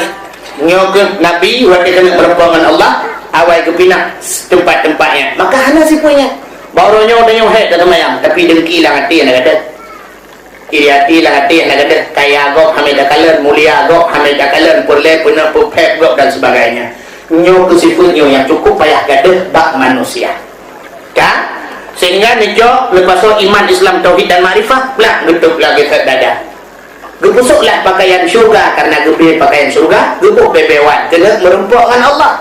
Nyoe keuh Nabi watée keuneuk meurumpok ngon Allah, awai geupinah teumpat-teumpat nyan. Maka hana sifeuet nyan. Baroe nyoe tanyoe hék taseumayang, tapi dengki lam até hana gadôh. Iri até lam até hana gadôh. Kaya gob hana takalon, mulia gob hana takalon, peureulée peunoh peuphét gob dan sebagainya. Nyoe keuh sifeuet nyoe nyang cukup payah gadôh bak manusia. Kan? Sehingga neucok, neupasoe iman, Islam, tauhid dan makrifah, blah, geutôb lagée that dada. Geupeusôklah pakaian syurga, karena geubri pakaian syurga, geuboh beubeue wan, keuneuk meurumpok ngon Allah.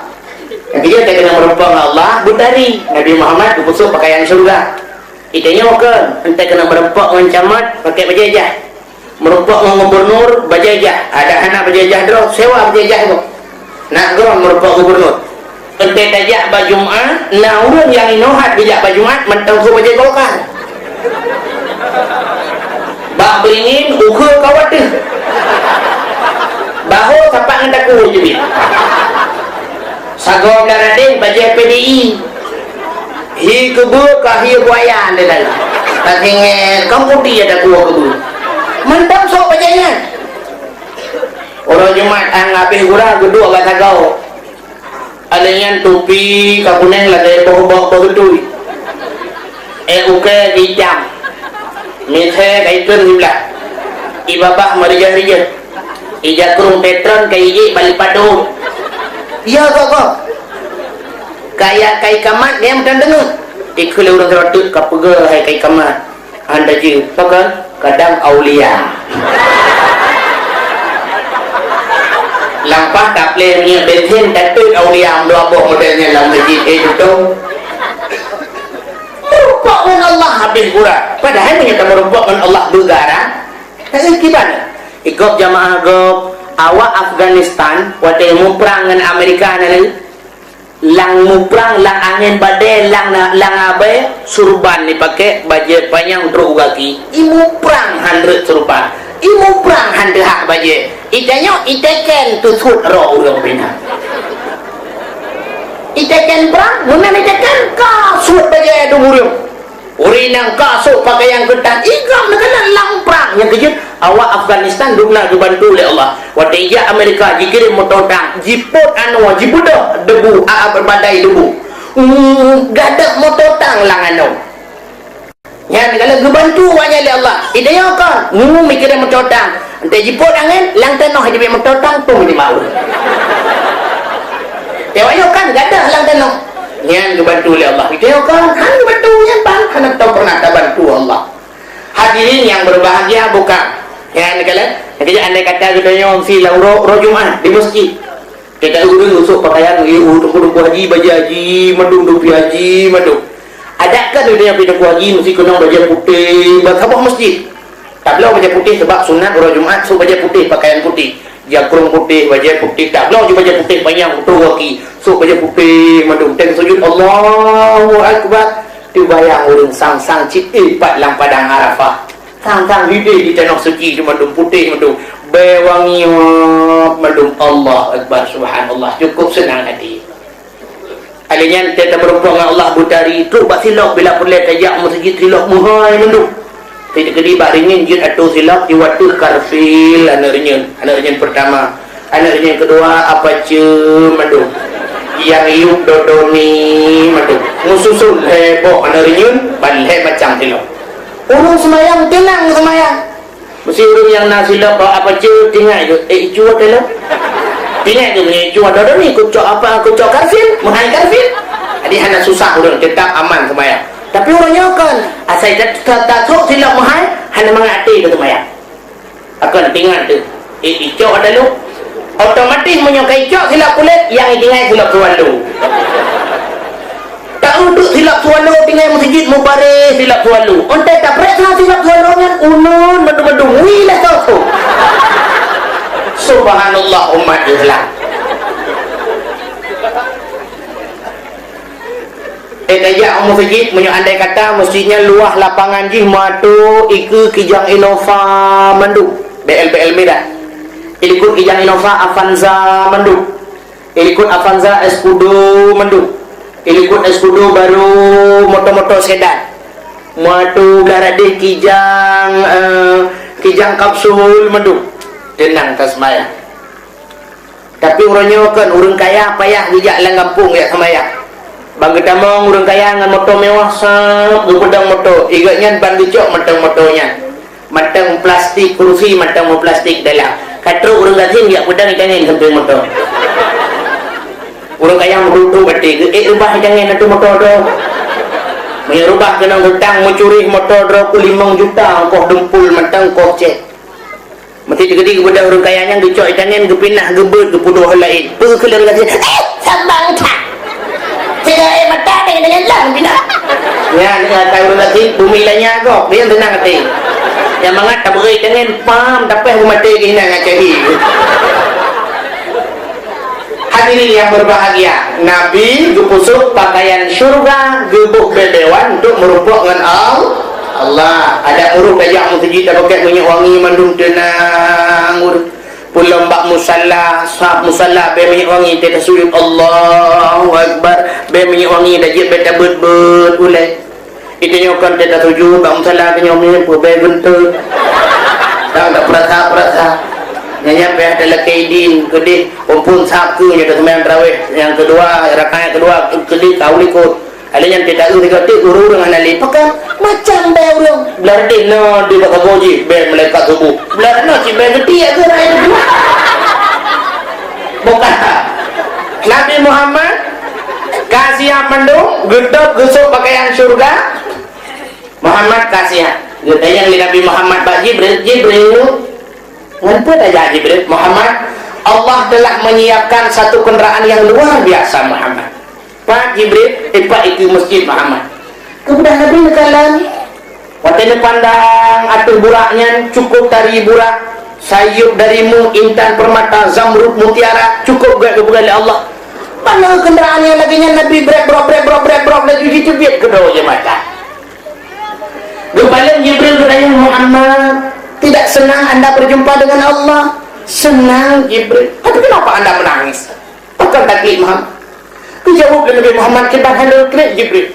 Nyang keujeuet keuneuk meurumpok ngon Allah, beutari. Nabi Muhammad geupeusôk pakaian syurga. Itanyoe keu, enteuk keuneuk meurumpok ngon camat, pakai bajée jah. Meurumpok ngon gubernur, bajée jah. Adak hana bajée jah droe, sewa bajée jah gob. Nak goe meurumpok gubernur. Enteuk tajak bak Jumat, na ureuëng nyang inoe hat geujak bak Jumat mantong sôk bajée Golkar. Bak Beringin ukeue ka wateuh. Bahô sapat ngon takue jeuet. Sagoe Blaradeh bajée P D I. Hi keubeue ka hi buaya lé lalu. Ka singét, ka putih ada kuah keubeue. Mantong sôk bajée nyan. Uroe Jumat, an habéh gura geuduek bak sagoe. Alèh nyan tupi ka kunéng lagèe boh-boh beugeutui. Eh, ukèe ka itam. Misé ka ikheun siblah. Ibabah meurijah-rijah. Ija krueng Petron ka ijik bali padum. Iya, Kak, Kak. Kaya kai kamat dia meutan deungoe. Ikheun lé ureueng seurateuk ka peugah hai kai kamat. Hana jeuet, pakon? Kadang aulia. Lampah tapleh minyeuk bensin, tateuet aulia meudoa boh model nyan lam masjid, eh, tutong. Meurumpok ngon Allah habéh gura. Padahai meunyoe tameurumpok ngon Allah beugara, tak kiban. Ikop jamaah gob, awak Afghanistan, watèe muprang ngon Amerika na lé. Lam muprang, lam angén badai, lam, lam abai, surban jipakè, bajèe panyang trôk u gaki. I muprang hán rhot surban. I muprang hán teuhah bajèe. I tanyoe, i teken teusuet roh ureueng pih na. I teken prang, meunan i teken ka suet bajèe dum ureueng. Ureueng nyang ka sôk pakaian keutan, i gob neukalon lam prang nyang keujeuet, awak Afghanistan dum na geubantu lé Allah. Watèe ijak Amerika jikirém moto tang, jipôt anoe, jibeudôh debu, a, a, badai debu. Hmm, gadôh moto tang lam anoe. Nyan kalau geubantu awak nyan lé Allah. I tanyoe kon, ngu mikirém moto tang. Enteuk jipôt angén, lam tanoh jibeuet moto tang, pun jimau. Awak nyoe kan gadôh lam tanoh. Nyan geubantu lé Allah. I tanyoe kon, hana geubantu nyan, bang, hana tau pernah tabantu Allah. Hadirin yang berbahagia, bukan? Nyan kalau, keujak andai kata geutanyoe meusi lam uroe, uroe Jumat di masjid. Kita ureueng usôk pakaian, i, u, teungku-teungku haji, bajèe haji, mandum, dupi haji, mandum. Adak kan geutanyoe pi teungku haji meusi keunong bajèe putéh, bak saboh masjid. Tabloe bajèe putéh sabab sunat uroe Jumat, sôk bajèe putéh, pakaian putéh, jakrueng putéh, bajèe putéh, tabloe ju bajèe putéh panyang, putôh gaki, sôk bajèe putéh mandum, teuka sujud, Allahu Akbar. Teubayang ureueng sang-sang cit, eh, pat lam padang Arafah. Sang-sang hidéh di tanoh suci, mandum putéh mandum, bèe wangi mandum. Allahu Akbar, subhanallah, cukup seunang hati. Alèh nyan, teuka meurumpok ngon Allah beutari, trôk bak silop, bila peureulèe tajak meuseujid, silop meuhai mandum. Teuka di bak ringin jeuet atô silop, iwateuh Garfield, aneuk ringin, aneuk ringin pertama, aneuk ringin keudua Apache mandum, nyang yup Dodoni mandum. Meususon lhèe boh aneuk ringin, ban lhèe macam silop. Ureueng seumayang teunang seumayang. Meusi ureueng nyang na silop bak Apache, teuingat geuh, eh, icu ata lom. Teuingat geuh meunyoe icu ata lom ni, kucok apa, kucok Garfield, meuhai Garfield. Jadi hana susah ureueng, teutap aman seumayang. Tapi ureueng nyoe kon, asai ta-, ta-, tasok silop meuhai, hana mangat até keu seumayang. Akan teuingat teuh, eh, icok ata lom. Otomatis meunyoe ka icok silop kulét, nyang itinggai silop swallow. Taeu teuk silop swallow tinggai meuseujid mubaréh silop swallow. Óh lheueh tapriksa silop swallow nyan uneun mandum-mandum, wih lheueh soe-soe. Subhanallah, umat Islam. Eh, tajak u meuseujid, meunyoe andai kata meuseujid nyan luwah lapangan jih meuatô ikeue kijang Innova mandum, B L B L mirah. Ilikot kijang Innova Avanza mandum. Ilikot Avanza Escudo mandum. Ilikot Escudo baru moto-moto sedan. Meuatô blah radeh kijang, eh, kijang kapsul mandum. Teunang taseumayang. Tapi uroe nyoe kon ureueng kaya payah geujak lam gampông jak seumayang. Ban geutamong ureueng kaya ngon moto mewah, sab, geupeudong moto. Igeuh nyan ban geucok mantong moto nyan. Mantong plastik, kursi mantong meuplastik dalam. Ka trok ureueng gasien jak peudong itangen sampéng moto. Ureueng kaya meuduek-duek até geuh, "Eh, reubah itangen ateueh moto droe." Meunyoe reubah keunong utang, meucuri moto droe peuet limong juta, ongkoh dumpul mantong, ongkoh cèk. Meuti teukeudi geubeudôh ureueng kaya nyan geucok itangen, geupinah geubeuet, geupeuduek laén. Peue keu lôn gasien? Eh, sambang that! Sigoe mata tangen-tangen lom pinah. Nyan, nyan, ureueng gasien, bumi lanya gob, dia tenang até. Nyang mangat tabeuet tangen, pam, tapéh beumaté keunan ngon cahé. Hadirin yang berbahagia, Nabi geupusok pakaian syurga, geuboh bée-bée wan untuk meurumpok ngon Al-, Allah. Adak ureuëng tajak meuseujid tapakèk minyeuk wangi mandum teunang. Pulang bak musalla, sab musalla bée minyeuk wangi, teuka sujud, Allahu Akbar, bée minyeuk wangi, tajak bée tabeuet-beuet ulée. Ita nyoe kon teuka sujud, bak musalla tanyoe meupeue bée geunteuk. Dak, dak peurasa-peurasa. Nyan, nyan payah talakée idin, keudeh, phon-phon sab keu nyoe taseumayang tarawih nyang keudua, rakaat keudua, keudeh, ka u likot. Alèh nyan teuka eu tiga teuk ureuëng-ureuëng hana lé. Pakon? Macam bée ureuëng. Blah deh na di bak sagoe jih, bée malaikat subuh. Blah na cit bée geutiek keu rakyat tu. Bukan. Nabi Muhammad ka siap mandum, geutôb geusok pakaian syurga. Muhammad ka siap. Geutanyong lé Nabi Muhammad bak Jibril, "Jibril, ngon peue tajak Jibril?" "Muhammad, Allah telah menyiapkan satu kenderaan yang luar biasa, Muhammad." "Pat, Jibril?" "Eh, pat, dikeue masjid, Muhammad." Keumudian Nabi neukalon. Watée neupandang ateueh burak nyan, cukup tari burak, sayeup dari mu, intan permata, zamrud, mutiara, cukup gét geupeugah lé Allah. Mana kenderaan nyang lagée nyan Nabi brek brok, brek brok, brek brok, laju jiteubiet keudroe jeuet mata. Geupaleng Jibril geutanyong, "Muhammad, tidak senang anda berjumpa dengan Allah?" "Senang, Jibril." "Tapi kenapa anda menangis?" "Pakon taklik, Muhammad?" Geujaweueb lé Nabi Muhammad, "Kiban hana kriet, Jibril.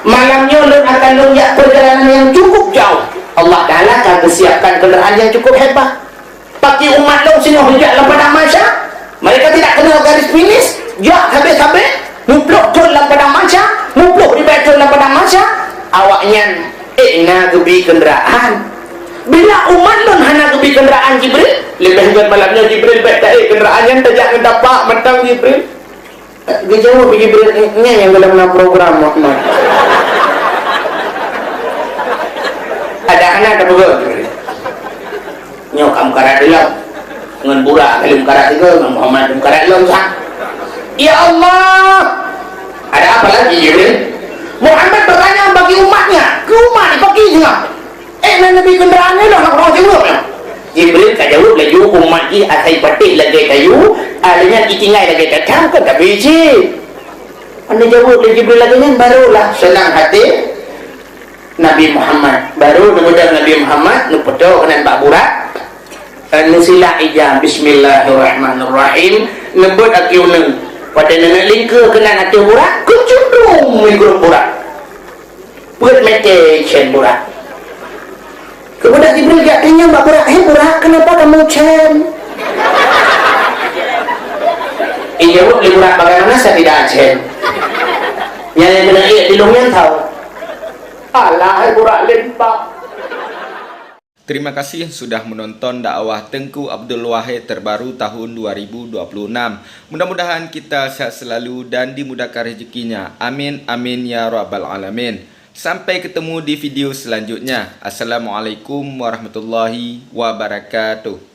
Malam nyoe lôn akan lôn jak peurjalanan nyang cukup jauh. Allah Taala ka geusiapkan kenderaan nyang cukup hebat. Paki umat lôn singoh jak lam padang mahsyar, mereka tidak kenal garis finish, jak sabé-sabé, muplôh thon lam padang mahsyar, muplôh ribée thon lam padang mahsyar, awaknyan ék na geubi kenderaan. Bila umat lôn hana geubi kenderaan, Jibril, leubeh gét malam nyoe, Jibril, bèk taék kenderaan nyan tajak ngon tapak mantong, Jibril." Geujaweueb Jibril, "Nyan nyang gohlom na program, Muhammad." Ada hana tapeugah Jibril. "Nyoe ka meukarat lom. Ngon burak ka lheueh meukarat sigoe, ngon Muhammad meukarat lom sah." "Ya Allah!" "Ada apa lagi, Jibril?" Muhammad bertanya bagi umatnya. Keu umat, bagi singoh. "Eh, na neubi kenderaan nyoe lôn, na keudroe jaweueb nyoe." Jibril ka jaweueb laju, umat jih asai patéh lagée kayu, alèh nyan itinggai lagée cacang, kon tapi cit. Hana jaweueb lé Jibril lagée nyan, barulah seunang até Nabi Muhammad. Baru neubeudôh Nabi Muhammad, neupeutoh keunan bak burak, eh, neusilak ija, "Bismillahirrahmanirrahim." Neubeuet aki uneung. Watée neuneuk lingkeue keunan ateueh burak, keucundung meugrôp burak. Peuet mete cen burak. Keumudian Jibril geutanyong bak burak, "Hei burak, kenapa kamu cen?" Ijaweueb lé burak, "Bagaimana saya tidak cen? Nyang keuneuk ék di lôn nyan tau." Alah, hai burak limpah. Terima kasih sudah menonton dakwah Teungku Abdul Wahid terbaru tahun dua ribu dua puluh enam. Mudah-mudahan kita sehat selalu dan dimudahkan rezekinya. Amin, amin, ya rabbal alamin. Sampai ketemu di video selanjutnya. Assalamualaikum warahmatullahi wabarakatuh.